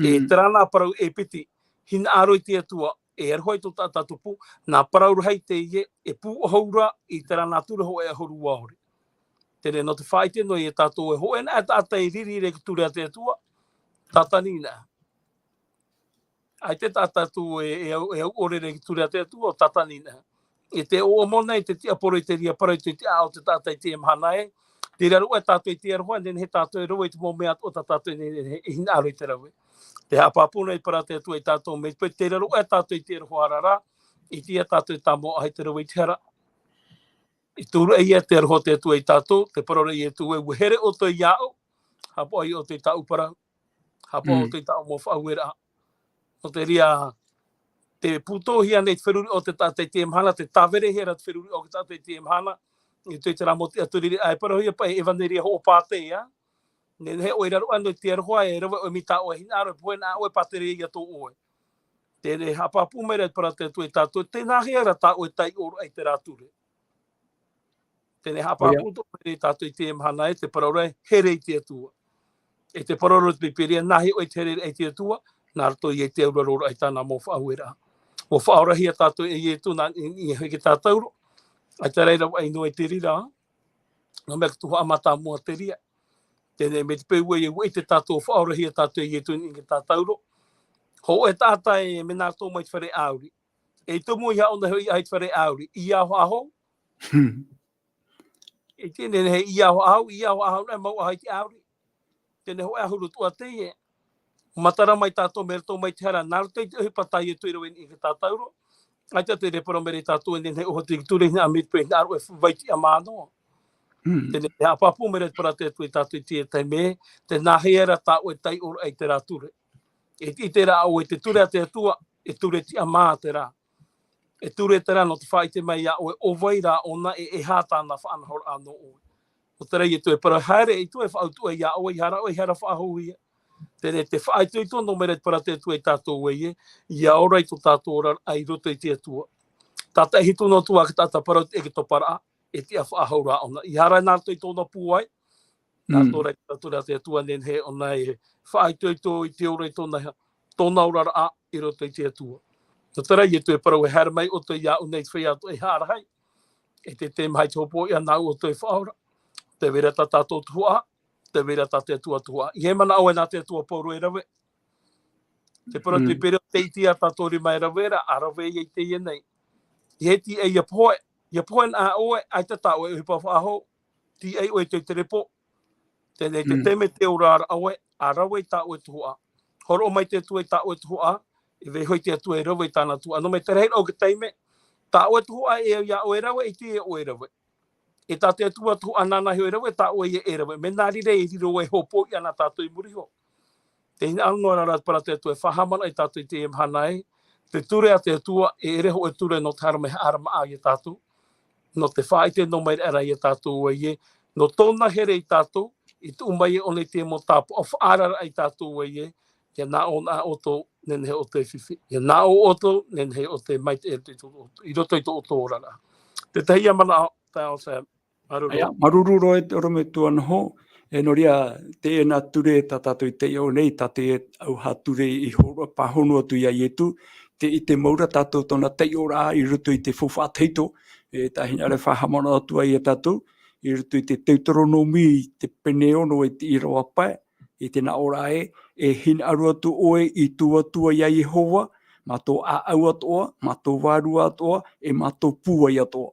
E Mm. terā nā parau e piti, hinaʻaro i te Atua, e aroha i tō taʻata tupu, nā parau rahi teie, e pūʻohu ra i terā nā ture hōʻē ʻahuru ʻaore. Teie nei nō te faʻaʻite noa ia tātou e hōʻē nā taʻata e riri i te ture a te Atua, tātani na. ʻAita taʻata atu e, e au, e au ʻore i te ture a te Atua, tātani na. E te ʻōʻōmo nei te tiaporo i te reira parau i te tiʻa o te taʻata i teie mahana ē. Tei raro aʻe tātou i te aroha, nehenehe tātou e rave i te mau mea atoʻa tā tātou e, e, e hinaʻaro i te rave. Te haʻapāpū nei parau a te Atua ia tātou mai te peu, tei raro aʻe tātou i te aroha ra, ʻite ia tātou e tāmau aʻe i te rave i te hara. I turu ia te aroha o te Atua ia tātou, tē parau ra Ietu ē, ʻua here ʻoutou iāʻu, haʻapaʻo ia ʻoutou i tāʻu parau, haʻapaʻo Mm. ʻoutou i tāʻu mau faʻaueraʻa. Nō te reira, tē pūtōhia nei te feruriraʻa o te taʻata i teie mahana, tē tāverehia ra te feruriraʻa o te taʻata i teie mahana, i roto i terā mau tiʻaturiraʻa e parauhia paʻi e ʻevaneria hoʻo pātea. Nehenehe ʻoe i raro aʻe noa i te aroha, e rave ʻoe mai tā ʻoe hinaʻaro, e pohe na ʻoe, pātireia ia tō ʻoe. Teie nei haʻapāpū mai ra te parau a te Atua ia tātou, tē nāhea ra tā ʻoe taiʻoraʻa i terā ture. Teie nei haʻapāpū atoʻa mai ra ia tātou i teie mahana ē, tē parau ra e here i te Atua. E tē parau ra te Pīpīria, nāhea ʻoe i te hereraʻa i te Atua, nā roto ia i te auraroraʻa i tāna mau faʻaueraʻa. ʻUa faʻaorahia tātou e Ietu nā niʻa i te tātauro, ʻaita rā e ravaʻi noa i te reira, nō te mea ka tuhaʻa mātāmua te reira. Teie nei mai te peu ē, ʻua ʻite tātou faʻaorahia tātou e Ietu i niʻa i te tātauro. Hōʻē taʻata e mea nā roto mai te fare ʻāuri. E tumu ia ʻōna hoʻi i te fare ʻāuri, ʻia hoʻi ā hou. Hmm. E teie nei, ʻia hoʻi ā hou, ʻia hoʻi ā hou, nā mau ʻaha i te ʻāuri. Teie nei hōʻē ʻahuru atoʻa teie. Matara mai tātou mai roto mai te hara, nā roto i te ʻohipa tā Ietu i rave i niʻa i te tātauro. ʻAita te reira parau mai ra ia tātou e nehenehe ʻohipa te ture i hinaʻaro mai te peu, hinaʻaro e vai tiʻamā noa. Hmm. Teie nei te haʻapāpū mai ra te parau a te Atua ia tātou i teie taime, tē nāhea ra tā ʻoe taiʻoraʻa i terā ture. E ʻite ra ʻoe te ture a te Atua, e ture tiʻamā terā. E ture terā nō te faʻaʻite mai iā ʻoe, ʻo vai rā ʻōna, e, e aha tāna faʻanahoraʻa nō ʻoe. Nō terā Ietu e parau, haere ʻoutou e faʻautuʻa iā ʻoe, ʻeiaha ra ʻoe, ʻeiaha ra faʻahouhia. Teie nei te faʻaitoito noa mai ra te parau a te Atua ia tātou ē, ʻia ora i tō tātou oraraʻa i roto i te Atua. Tātaʻi hitu noa atu ā te taʻata parau i te ʻeketoparaʻa, e tiʻa faʻahou rā ʻōna. ʻEiaha ra nā roto i tōna pūai, nā Mm. roto rā i te taʻata a te Atua, nehenehe ʻōna e faʻaitoito i te ora i tōna, tōna oraraʻa i roto i te Atua. Nō terā Ietu e parau, e haere mai ʻoutou iāʻu nei i te feiā atoʻa e haʻa rahi, e te temeha i te hopoiʻa, nāʻu ʻoutou e faʻaora. Tē vai ra tā tātou tuhaʻa, tē vai ra tā te Atua tuhaʻa. ʻIa manaʻo ē nā te Atua pauroa e rave. Te parau a te Mm. Pīpīria, tē ʻite ia tātou rima e rave ra, ʻa rave ia i teie nei. ʻEiaha e tīaʻi ʻia pohe, ʻia pohe na ʻoe, ʻaita tā ʻoe ʻohipa faʻahou, tīaʻi ʻoe i te, te repo. Teie nei te Mm. taime tē ora ra ʻoe, ʻa rave i tā ʻoe tuhaʻa. Hōroʻa mai te Atua i tā ʻoe tuhaʻa, e vai hoʻi te Atua e rave i tāna tuhaʻa. Nō te mea te rahiraʻa o te taime, tā ʻoe tuhaʻa e au iā ʻoe e rave, ʻaita ʻoe e rave. E tā te Atua tuhaʻa nāna hoʻi e rave, tā ʻoe ia e rave. Mea nā reira e riro ai hopoiʻa nā tātou i muri iho. Tē hinaʻaro noa ra te parau a te Atua e faʻahaʻamanaʻo ia tātou i teie mahana ē, te ture a te Atua, e ʻere hōʻē ture nō te haere mai haʻamāramarama ia tātou. Nō te faʻaʻite noa mai ra ia tātou ē, nō tōna here ia tātou, i tuʻu mai ē ʻōna i te mau tāpaʻo faʻaararaʻa ia tātou ē, ʻia nā ʻō na ʻoutou, nehenehe ʻoutou e fifi. ʻIa nā ʻō ʻoutou, nehenehe ʻoutou e maitaʻi i roto i tō, i roto i tō ʻoutou oraraʻa. Te tahi ia manaʻo, taeaʻe Sam. Māuruuru. ʻAia, māuruuru roa e te ʻorometua Noho. E nō reira, teie nā ture tā tātou i taiʻo nei, tā te ʻauha ture i hōroʻa pāhono atu iā Ietu, tē ʻite mau ra tātou tōna taiʻoraʻa i roto i te faufaʻa tahito, e tā hinaʻaro e faʻahaʻamanaʻo atu ai ia tātou, i roto i te Teuteronōmi, te pene ono e te ʻīrava pae, i te nā ʻō ra ē, e hinaʻaro atu ʻoe i tō Atua ia Iehova, mā tō ʻāʻau atoʻa, mā tō vārua atoʻa, e mā tō pūai atoʻa.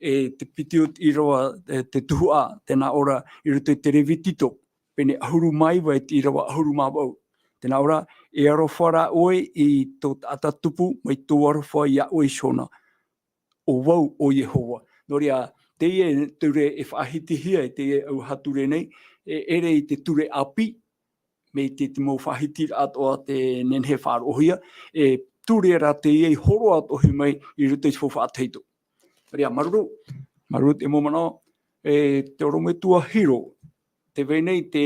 E te piti o te ʻīrava, e te tuhaʻa, te nā ʻō ra, i roto i te Levitiko, pene ʻahuru mā iva e te ʻīrava ʻahuru mā vaʻu. Te nā ʻō ra, e aroha rā ʻoe i tō taʻata tupu, mai tō aroha ia ʻoe iho na. ʻO vau, ʻo Iehova. Nō reira, teie ture e faʻahitihia, e teie ʻauaha ture nei, e ʻere i te ture ʻāpī, mai te, te mau faʻahitiraʻa atoʻa tē nehenehe e faʻaroʻohia, e ture ra teie i hōroʻa atoʻa mai i roto i te faufaʻa tahito. Nō reira, māuruuru, māuruuru te mau manaʻo, e te ʻorometua Hiro, tē vai nei te,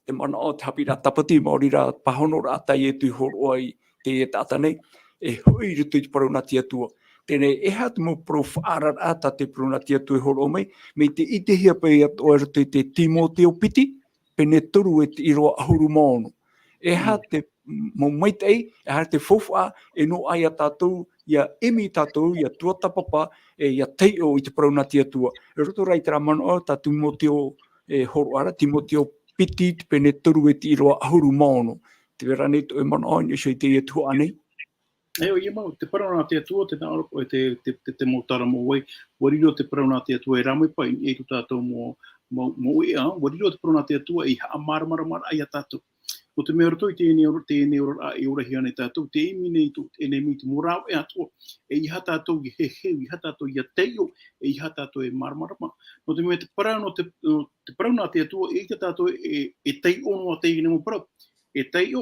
te manaʻo, te haʻapiʻiraʻa tāpati, maori rā, pāhonoraʻa tā Ietu i hōroʻa i teie taʻata nei, e hoʻi i roto i te parau nā te Atua. Teie nei, e aha te mau parau faʻaararaʻa tā te parau nā te Atua i hōroʻa mai, mai te ʻitehia paʻi atoʻa i roto i te Timoteo piti, pene toru e te ʻīrava ʻahuru mā ono. E aha te mau maitaʻi, e aha te faufaʻa, e noaʻa ia tātou, ia ʻimi tātou, ia tuatāpapa, e ia taiʻo i te parau nā te Atua. I roto rā i terā manaʻo, tā Timoteo, e hōroʻa ra, Timoteo piti, te pene toru e te ʻīrava ʻahuru mā ono. Tē vai ra ānei tō ʻoe manaʻo, i niʻa iho i teie tuhaʻa nei? E, ʻoia mau, te parau nā te Atua, te nā ʻō ra, e te, te, te, te mau tāramoe, ʻua riro te parau nā te Atua, e rā mai paʻi i niʻa i tō tātou mau, mau, mau ʻēʻa, ʻua riro te parau nā te Atua, ei haʻamāramarama ia tātou. Nō te mea roto i teie nei ora, teie nei oraraʻa e orahia nei tātou, tē ʻimi nei tō, e nei mai te mau rāveʻa atoʻa, e ʻeiaha tātou e heheu, ʻeiaha tātou ia taiʻo, e ʻeiaha tātou e māramarama. Nō te mea te parau, nō te, nō te parau nā te Atua, eʻita tātou e, e taiʻo noa teie nei mau parau. E taiʻo,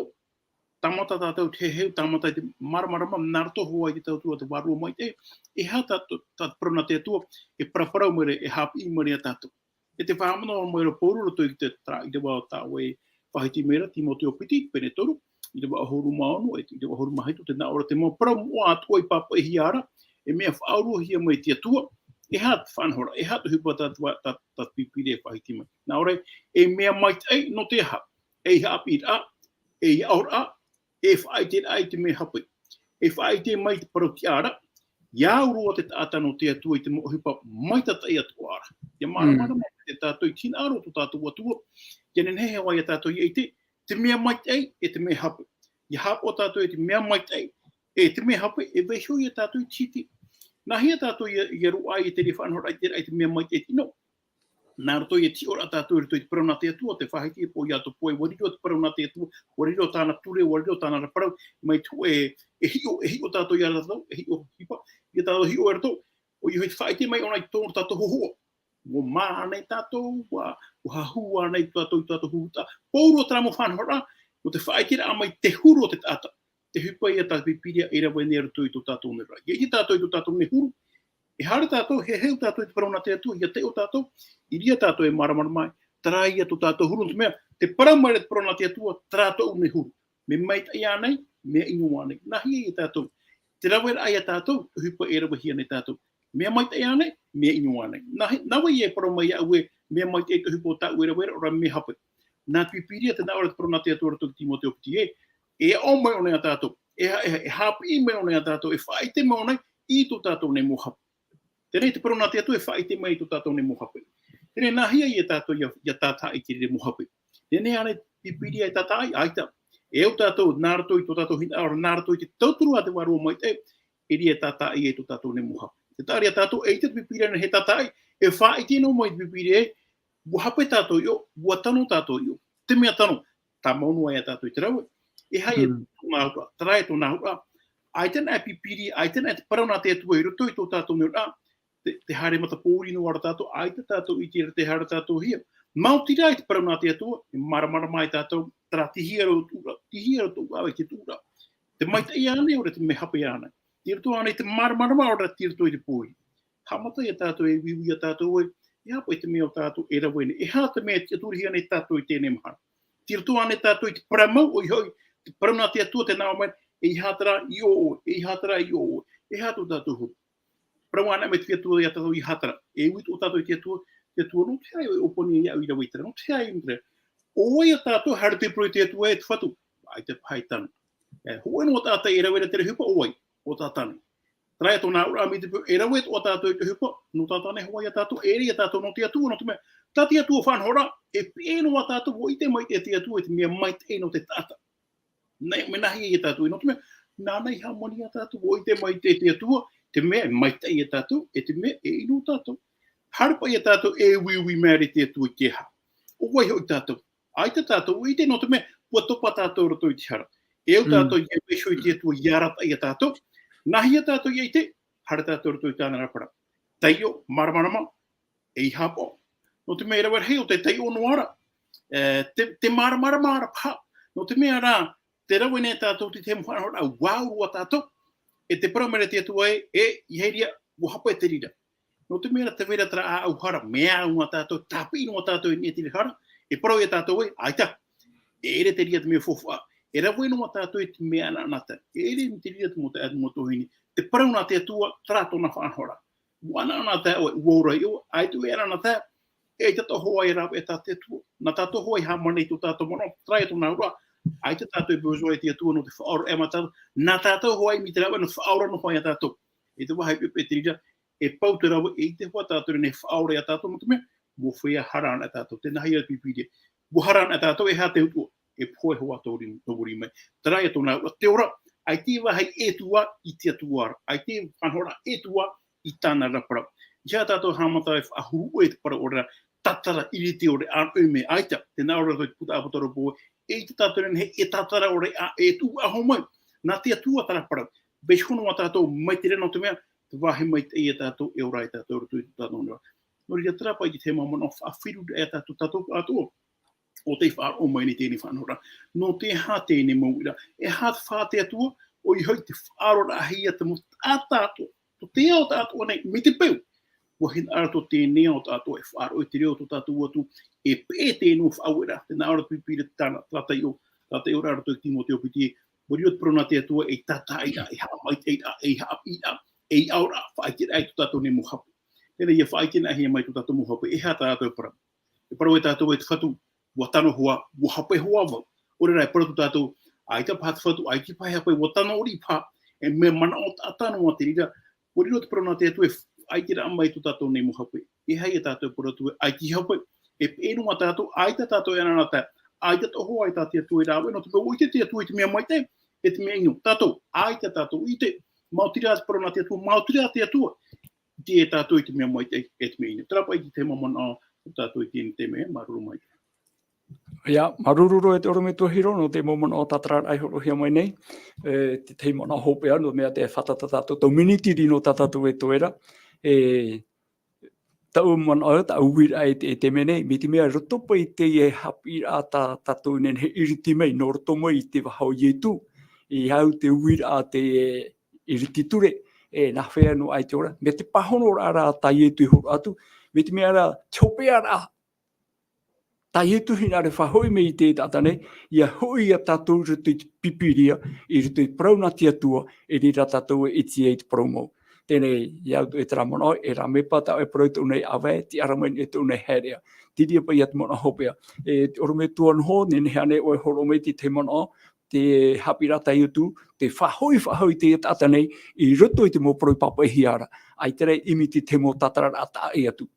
tāmata tātou te heheu, tāmata i te māramarama, nā roto hoʻi i te tauturu a te Vārua Maitaʻi, e aha tā, tā te parau nā te Atua, e paraparau mai ra, e haʻapiʻi mai ra ia tātou. E tē faʻamanaʻo mai ra Pauro i roto i te, terā ʻīrava tā ʻoe e faʻahiti mai ra, Timoteo piti, pene toru, ʻīrava ʻahuru mā ono, e te ʻīrava ʻahuru mā hitu, te nā ʻō ra te mau parau moʻa atoʻa i pāpaʻihia ra, e mea faʻauruhia mai te Atua, e aha te faʻanahoraʻa, e aha te ʻohipa tā, tā, tā, tā te Pīpīria e faʻahiti mai. Nā ʻō ra, e mea maitaʻi nō te aha, ei haʻapiʻiraʻa, ei aʻoraʻa, e faʻaʻiteraʻa i te mea hape. E faʻaʻite mai te parau tiʻa ra, ʻia au roa te taʻata nō te Atua i te mau ʻohipa maitataʻi atoʻa ra. ʻIa māramarama, mm, te tātou i te hinaʻaro o tō tātou Atua, ʻia nehenehe hoʻi ia tātou ʻia ʻite, te mea maitaʻi, e te mea hape. ʻIa haʻapaʻo tātou i te mea maitaʻi, e te mea hape, e vaiiho ia tātou i te hiti. Nāhea tātou ʻia, ʻia roaʻa i te reira faʻanahoraʻa, i te, i te mea maitaʻi tino. Nā roto i te hiʻoraʻa tātou i roto i te parau nā te Atua, te faʻahiti e pō ia tō pō, ʻua riro te parau nā te Atua, ʻua riro tāna ture, ʻua riro tāna parau, mai te hōʻē, e hiʻo, e hiʻo tātou ia rātou, e hiʻo ʻohipa, ʻia tātou hiʻo e rātou, ʻoia hoʻi te faʻaʻite mai ʻōna i tō tātou hōhoʻa. ʻUa mā ānei tātou, ʻua, ʻua hahū ānei tātou i tō tātou huru taʻa. Pauroa terā mau faʻanahoraʻa, nō te faʻaʻiteraʻa mai te huru o te taʻata. Te ʻohipa ia tā te Pīpīria e rave nei i roto i tō tātou nei ra. ʻIa ʻite tātou i tō tātou nei huru, e haere tātou, e heheu tātou i te parau nā te Atua, ʻia taiʻo tātou, i reira tātou e māramarama ai, terā ia tō tātou huru, nō te mea, tē parau mai ra te parau nā te Atua, terā tōʻu nei huru. Mea maitaʻi ānei, mea ʻino ānei. Nāhea ia tātou, te raveraʻa ia tātou, te ʻohipa e ravehia nei tātou. Mea maitaʻi ānei, mea ʻino ānei. Nā, nā vai ïa e parau mai iāʻu ē, mea maitaʻi te ʻohipa o tāʻu e rave ra, ʻaore rā mea hape. Nā te Pīpīria, te nā ʻō ra te parau nā te Atua i roto i te Timoteo piti ē, e aʻo mai ʻōna ia tātou, e ha-, e ha-, e haʻapiʻi mai ʻōna ia tātou, e faʻaʻite mai ʻōna i tō tātou nei mau hape. Teie te parau nā te Atua e faʻaʻite mai i tō tātou nei mau hape. Teie nāhea ia tātou ʻia, ʻia tātaʻi i te reira mau hape. Teie ānei te Pīpīria e tātaʻi, ʻaita. E au tātou, nā roto i tō tātou hinaʻaro, nā roto i te tauturu a te Vārua Maitaʻi, e reira e tātaʻi ai tō tātou nei mau hape. Tē taʻa ra ia tātou, eʻita te Pīpīria e nehenehe e tātaʻi, e faʻaʻite noa mai te Pīpīria ē, ʻua hape tātou i ʻō, ʻua tano tātou i ʻō. Te mea tano, tāmau noa ia tātou i te rave. E aha ia, mm, tōna auraʻa, terā ia tōna auraʻa. ʻAita anaʻe Pīpīria, ʻaita anaʻe te parau nā te Atua i roto i tō tātou nei oraraʻa, te, te haere matapōuri noa ra tātou, ʻaita tātou i ʻite ra tē haere tātou hia. Maoti rā i te parau nā te Atua, e māramarama ai tātou, terā, tei hea roa tōʻu ra, tei hea roa tōʻu ʻāvae i te tuʻu ra. Te maitaʻi ānei, ʻaore te mea hape ānei. Tei roto ānei te māramarama, ʻaore rā tei roto i te pōuri. Haʻamata ia tātou e uiui ia tātou ē, e aha paʻi te mea ʻo tātou e rave nei, e aha te mea e tiʻaturihia nei tātou i teie mahana. Tei roto ānei tātou i te parau mau, ʻoia hoʻi, te parau nā te Atua tē nā ʻō mai, ʻeiaha terā i ʻō ʻoe, ʻeiaha terā i ʻō ʻoe, e aha tō tātou huru. Parau anaʻe mai te Atua ia tātou, ʻeiaha terā. E ui atoʻa tātou i te Atua, te Atua, nō te aha ʻoe e ʻōpani iāʻu i rave i terā, nō te aha ʻoe i terā. ʻO vai ia tātou, haere te parau i te Atua ē, te Fatu, ʻaita paha e tano. E, hōʻē noa taʻata e rave ra te ʻohipa, ʻo vai, ʻo Tātane. Terā ia tōna auraʻa mai te peu, e rave atoʻa tātou i te ʻohipa, nō tātou nei hoʻi ia tātou, e ʻere ia tātou nō te Atua, nō te mea, tā te Atua faʻanahoraʻa, e peʻe noa tātou, ʻua ʻite maitaʻi te Atua i te mea maitaʻi nō te taʻata. Nā, mea nāhea ia tātou, nō te mea, nāna i hāmani ia tātou, ʻua ʻite maitaʻi te Atua, te mea e maitaʻi ia tātou, e te mea e ʻino tātou. Haere paʻi ia tātou e uiui mai ra i te Atua i te aha. ʻO vai hoʻi tātou. ʻAita tātou i ʻite, nō te mea, ʻua topa tātou i roto i te hara. E au tātou ia vaiiho i te Atua ia arataʻi ia tātou. Nāhea tātou ia ʻite, haere tātou i roto i tāna ra parau. Taiʻo, māramarama, ei haʻapaʻo. Nō te mea e rave rahi ʻo te taiʻo noa ra. E, te, te māramarama ra paha. Nō te mea rā, te rave nei tātou i te mau faʻanahoraʻa, ʻua ʻaurua tātou. E te parau mai ra te Atua ē, e, i haere ia, ʻua hape te reira. Nō te mea rā, tē vai ra terā ʻāʻau hara, mea au noa tātou, tāpiʻi noa tātou i niʻa i te reira hara, e parau ia tātou ē, ʻaita. E ʻere te reira te mea faufaʻa. E rave noa tātou i te mea anaanatae. E ʻere te reira te mau taeaʻe, te mau tuahine. Te parau nā te Atua, terā tōna faʻanahoraʻa. ʻUa anaanatae ʻoe, ʻua ora ʻoe, ʻaita e anaanatae, e ʻaita atoʻa hoʻi e rave tā te Atua. Nā tātou hoʻi e hāmani i tō tātou manaʻo, terā ia tōna auraʻa. ʻAita tātou e besoin i te Atua nō te faʻaora, e mea tātou, nā tātou hoʻi e ʻimi te rave nō te faʻaora noa ia tātou. I te vāhi pepe te reira, e pau te rave, e ʻite hoʻi tātou nei faʻaora ia tātou, nō te mea, ʻua feiā hara ana tātou, tē nāhea te Pīpīria. ʻUa hara ana tātou, e aha te utuʻa, e pohe hoʻi tō muri, tō muri mai. Terā ia tōna auraʻa, te ora, ʻaita e vāhi e tuʻu i te Atua ra, ʻaita e faʻanahoraʻa e tuʻu i tāna ra parau. ʻEiaha tātou haʻamata e faʻahuru ʻoe i te parau ʻore ra, tātara, ʻiriti ʻore, ʻānoʻi mea, ʻaita, tē nā ʻō ra te puta ʻāpōsetolo Paula, e ʻite tātou nei, e tātara ʻore, ā, e tuʻu faʻahou mai. Nā te Atua terā parau. Vaiiho noa tātou mai te reira, nō te mea, te vāhi maitaʻi ia tātou, e ora ai tātou i roto i tō tātou nei ra. Nō reira, terā paʻi te mau manaʻo faʻafifi ra ia tātou, tātou atoʻa. ʻO tē faʻaroʻo mai nei teie faʻanahoraʻa. Nō te aha teie mau uiraʻa? E aha te fā te Atua, ʻoia hoʻi te faʻaoraraʻahia te mau taʻata atoʻa. Tō te ao taʻatoʻa nei, mai te peu. ʻUa hinaʻaro tō teie ao taʻatoʻa e faʻaroʻo i te reo o tō tātou Atua, e peʻe teie faʻaueraʻa, tē nā ʻō ra te Pīpīria tāna, terā taiʻo, terā taiʻoraʻa i roto i Timoteo piti, ʻua riro te parau nā te Atua, ei tātaʻiraʻa, ei haʻamaitaʻiraʻa, ei haʻapiʻiraʻa, ei ʻaoraʻa, faʻaʻiteraʻa i tō tātou nei mau hape. Teie nei, ʻia faʻaʻitenahia mai tō tātou mau hape, e aha tā tātou e parau. E parau e tātou ē te Fatu, ʻua tano hoʻi, ʻua hape hoʻi vau. ʻO reira e parau tō tātou, ʻaita paha te Fatu, ʻaita paha e hape, ʻua tano ʻori paha, e mea manaʻo taʻata noa te reira. ʻUa riro te parau nā te Atua e faʻaʻiteraʻa mai tō tātou nei mau hape. E aha ia tātou e parau atu ē, ʻaita e hape, e peʻe noa tātou, ʻaita tātou e anaanatae, ʻaita atoʻa hoʻi tā te Atua e rave, nō te mea ʻua ʻite te Atua i te mea maitaʻi, e te mea ʻino. Tātou, ʻaita tātou ʻite, maoti rā te parau nā te Atua, maoti rā te Atua. ʻIte tātou i te mea maitaʻi, e te mea ʻino. Terā paʻi te mau manaʻo, tātou i teie nei taime, māuruuru maitaʻi. ʻIa, māuruuru roa e te ʻorometua Hiro, nō te mau manaʻo tātararaʻa i hōroʻahia mai nei. E, te tahi manaʻo hopeʻa, nō te mea tē fātata tātou, tau miniti rino tā tātou e toe ra. E, tau manaʻo, tau uiraʻa e te, e te mea nei, mai te mea roto paʻi teie haʻapiʻiraʻa tā, tātou nei e ʻiriti mai, nō roto mai i te vaha o Ietu, e au te uiraʻa te, e, ʻiriti ture, e nā hea noa ai te ora, mai te pāhonoraʻa rā tā Ietu i hōroʻa atu, mai te mea rā, te hopeʻaraʻa, tā Ietu hinaʻaro e faʻahoʻi mai i te taʻata nei, ʻia hoʻi ia tātou i roto i te Pīpīria, i roto i te parau nā te Atua, e reira tātou e ʻite ai i te parau mau. Teie nei, ʻia au e terā manaʻo, e rā mea paha tā ʻoe e parau i tōʻu nei ʻāvae, tiʻa ra mai nei tōʻu nei haereʻa. Terā paʻi ia te manaʻo hopeʻa. E te ʻorometua Noho, nehenehe ānei ʻoe e hōroʻa mai i te tahi manaʻo, te haʻapiʻiraʻa tā Ietu, tē faʻahoʻi, faʻahoʻi i te taʻata nei, i roto i te mau parau i pāpaʻihia ra. ʻAita rā e ʻimi i te mau tātararaʻa taʻa ʻē atu.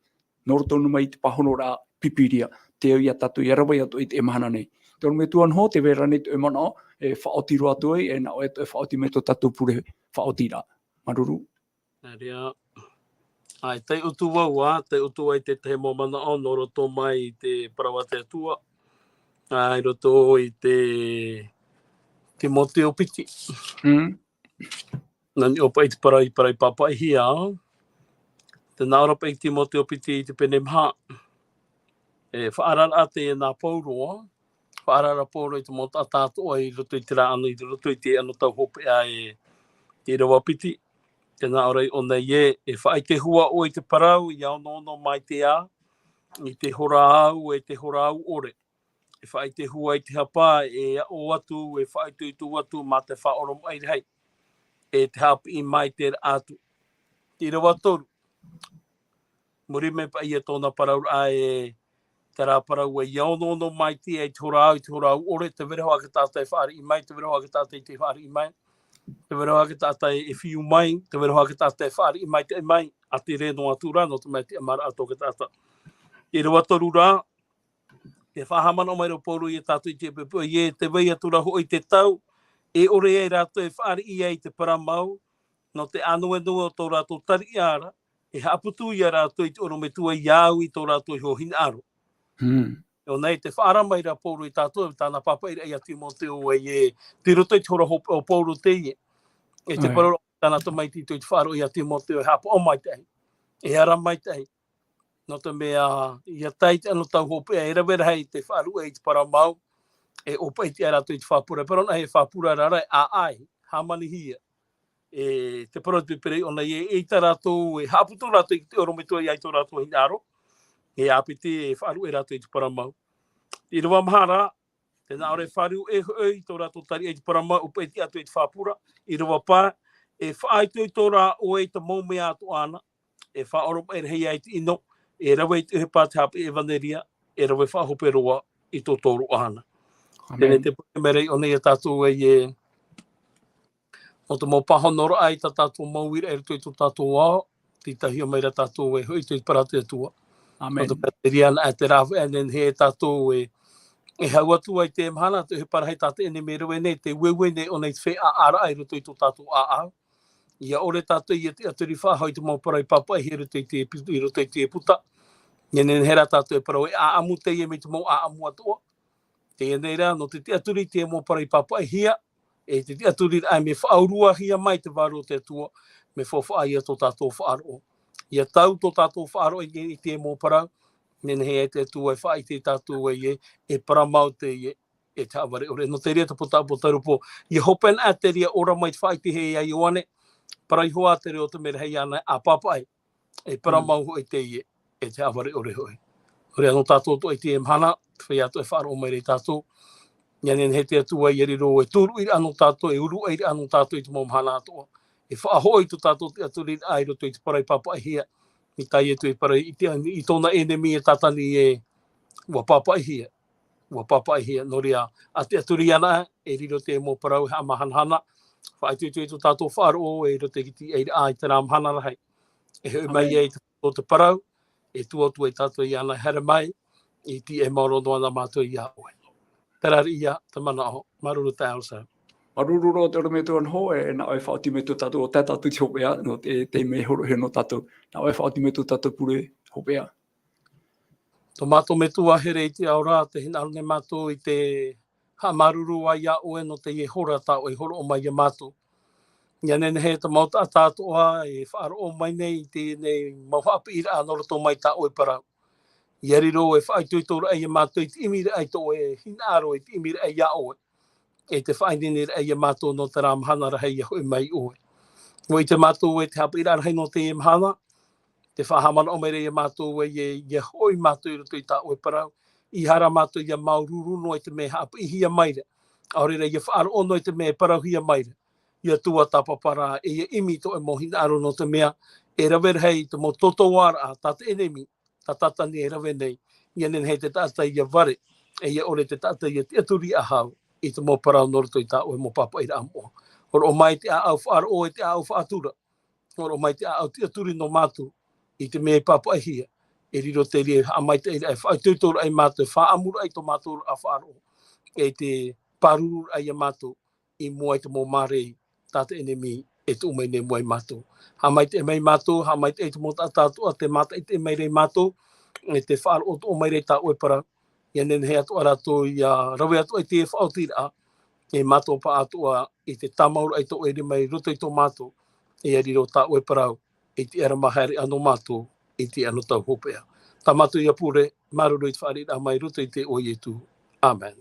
Nō roto noa mai i te pāhonoraʻa Pīpīria, tē au ia tātou ʻia rave atu i teie mahana nei. Te ʻorometua Noho, tē vai ra ānei te manaʻo, e faʻaoti roa atu ai, e nā ʻoe e faʻaoti mai tō tātou pure faʻaotiraʻa. Māuruuru. Nā reira, ʻaita e taiʻo atu vau, ā, taiʻo atu ai te tahi mau manaʻo nō roto mai i te parau a te Atua, ā, i roto i te Timoteo piti. Mm. Nā niʻa paʻi te parau i parau i pāpaʻihia, tē nā ʻō ra paʻi Timoteo piti i te pene maha. E faʻaararaʻa teie nā Paulo, faʻaararaʻa Paulo i te mau taʻata atoʻa i roto i te rā ʻana, i roto i te anotau hopeʻa e te ʻīrava piti. Tē nā ʻō ra iʻō nei ē, e faʻaʻite hua ʻoe i te parau, ʻia onoono maitaʻi, i te hora au, e te hora au ʻore. E faʻaʻite hua i te hapa, e aʻo atu, e faʻaitoito atu, mā te faʻaoromaʻi rahi. E te haʻapiʻi maitaʻi atu. Te ʻīrava toru. Muri mai paʻi ia tōna parauraʻa e terā parau ē, ʻia onoono maitaʻi i te hora au, i te hora au ʻore, tē vai ra hoʻi te taʻata e fāriʻi mai, tē vai ra hoʻi te taʻata i te fāriʻi mai. Te vai ra hoʻi te taʻata e fiu mai, te vai ra hoʻi te taʻata e fāriʻi maitaʻi mai, a te reira noa atu rā, nō te mea te ʻamaraʻa tō te taʻata. ʻĪrava toru rā, e faʻahaʻamanaʻo mai ra Pauro ia tātou i te pupu, ʻe te vai atu rā hoʻi te tau, e ʻore ai rātou e fāriʻi ai te parau mau, nō te ānuenue o tō rātou tariʻa ra, e haʻaputu ia rātou i te ʻorometua ia au i tō rātou iho hinaʻaro. Mm. ʻO nei te faʻaara mai ra Pauro ia tātou, tāna pāpaʻiraʻa ia Timoteo ē, e, tei roto i te hora hopeʻa o Pauro teie. E te Amen. Parau tāna tamaiti i te faʻaroʻo ia Timoteo, e haʻapaʻo maitaʻi. E ara maitaʻi. Nō te mea, ʻia tae i te anotau hopeʻa, e rave rahi te faʻaruʻe i te parau mau, e ʻōpaʻi te rātou i te fāpura, parau nā he fāpura rā, e ʻāʻai, hāmanihia. E te parau te pere ʻōna, e, e ʻaita rātou, e haʻaputu rātou i te ʻorometua ia i tō rātou hinaʻaro, e āpiti, e faʻaruʻe rātou i te parau mau. ʻĪrava maha rā, tē nā ʻō ra e fāriu e hoʻi i tō rātou tariʻa i te parau mau, ʻōpaʻi te atu i te fāpura, ʻīrava pae, e faʻaitoito rā ʻoe i te mau mea atoʻa na, e faʻaoromaʻi rahi ai te ʻino, e rave i te ʻohipa te haʻapiʻi ʻevanelia, e rave faʻahope roa i tō tōroʻa na. Amen. Teie te pure mai ra ʻōna ia tātou ē, e, nō te mau pāhonoraʻa i tā tātou mau uiraʻa i roto i tō tātou ao, tītauhia mai ra tātou e hoʻi i te parau a te Atua. Amen. Nō te mea te reira anaʻe te rāveʻa e nehenehe e tātou e, e hau atu ai te mahana, te ʻohipa rahi tā te ʻenemi e rave nei, te ueue nei ʻōna i te feiʻaʻaraʻa i roto i tō tātou ʻāʻau. ʻIa ʻore tātou ʻia tiʻaturi faʻahou i te mau parau i pāpaʻihia i roto i te pu-, i roto i te puta. E nehenehe rā tātou e parau e ʻāʻamu teie mai te mau ʻāʻamu atoʻa. Teie nei rā, nō te tiʻaturi i te mau parau i pāpaʻihia, e te tiʻaturiraʻa mea faʻauruahia mai te vārua o te Atua, mea faufaʻa ia tō tātou faʻaroʻo. ʻIa tau tō tātou faʻaroʻo i, i te mau parau, nehenehe e te Atua e faʻaʻite ia tātou ē, e, e parau mau teie, e te haʻavare ʻore. Nō te reira te pōtaʻa pōtarupo, ʻia hope anaʻe te reira ora mai te faʻaʻitehia ia Ioane, parau iho ā te reo o te merahi ana, ʻa pāpaʻi, e parau Mm. mau hoʻi teie, e te haʻavare ʻore hoʻi. Nō reira nō tātou atoʻa i teie mahana, te feiā atoʻa e faʻaroʻo mai ra ia tātou. ʻIa nehenehe te Atua ʻia riro e tūruʻiraʻa nō tātou, e uruʻairaʻa nō tātou i te mau mahana atoʻa. E faʻahoʻi tō tātou tiʻaturiraʻa i roto i te parau i pāpaʻihia, i tae atu i te parau i te, i tōna ʻenemi e Tātani ē, ʻua pāpaʻihia. ʻUa pāpaʻihia, nō reira, ʻa tiʻaturi anaʻe, e riro te mau parau e haʻamahanahana, faʻaitoito i tō tātou faʻaroʻo, e riro te tīaʻiraʻa i terā mahana rahi. E hoʻi mai Amen. Ai te, o te parau, e tuatua ia tātou ʻia anaʻe haere mai, i te e maoro noa na mātou ia ʻoe. Terā ia te manaʻo, māuruuru taeaʻe Elsa. Māuruuru roa te ʻorometua Noho, e nā ʻoe e faʻaoti mai tō tātou, ʻo tae tātou i te hopeʻa, nō te, te mea hōroʻahia nō tātou. Nā ʻoe e faʻaoti mai tō tātou pure hopeʻa. Tō mātou Metua here i te ao ra, tē hinaʻaro nei mātou i te haʻamāuruuru ā ia ʻoe nō teie hora tā ʻoe i hōroʻa mai ia mātou. ʻIa nehenehe te mau taʻata atoʻa e faʻaroʻo mai nei i teie nei mau haʻapiʻiraʻa nō roto mai tā ʻoe parau. ʻIa riro e faʻaitoitoraʻa ia mātou i te ʻimiraʻa i tō ʻoe hinaʻaro, i te ʻimiraʻa ia ʻoe. E te faʻaineineraʻa ia mātou nō terā mahana rahi ʻia hoʻi mai ʻoe. ʻUa ʻite mātou e te haʻapiʻiraʻa rahi nō teie mahana, tē faʻahaʻamanaʻo mai ra ia mātou ē, ʻia, ʻia hoʻi mātou i roto i tā ʻoe parau, ʻeiaha rā mātou ʻia māuruuru noa i te mea e haʻapiʻihia mai ra, ʻaore rā ʻia faʻaroʻo noa i te mea e parauhia mai ra, ʻia tuatāpapa ra, e ʻia ʻimi i tō ʻoe mau hinaʻaro nō te mea, e rave rahi te mau tōtōaraʻa tā te ʻenemi, tā Tātani e rave nei, ʻia nehenehe te taʻata ʻia vare, e ʻia ʻore te taʻata ʻia tiʻaturi faʻahou, i te mau parau nō roto i tā ʻoe mau pāpaʻiraʻa moʻa. Hōroʻa mai te ʻāʻau faʻaroʻo, e te ʻāʻau faʻatura. Hōroʻa mai te ʻāʻau tiʻaturi nō mātou, i te mea e pāpaʻihia, e riro te reira e haʻamaitaʻiraʻa, e faʻaitoitoraʻa ia mātou, e faʻaʻamuraʻa i tō mātou ra faʻaroʻo, e te pārururaʻa ia mātou, i mua i te mau mārei, tā te ʻenemi, e tuʻu mai nei mua ia mātou. Haʻamaitaʻi mai mātou, haʻamaitaʻi i te mau taʻata atoʻa, tē mātaʻitaʻi mai ra ia mātou, e tē faʻaroʻo atoʻa mai ra i tā ʻoe parau, ʻia nehenehe atoʻa rātou ʻia rave atoʻa i te faʻaotiraʻa, e mātou pāʻatoʻa i te tāmauraʻa i tō ʻoe rima i roto i tō mātou, e ʻia riro tā ʻoe parau, i te ʻaramahariʻa nō mātou, i te anotau hopeʻa. Tā mātou ʻia pure, māuruuru i te fāriʻiraʻa mai i roto i te iʻoa o Ietu. Amen.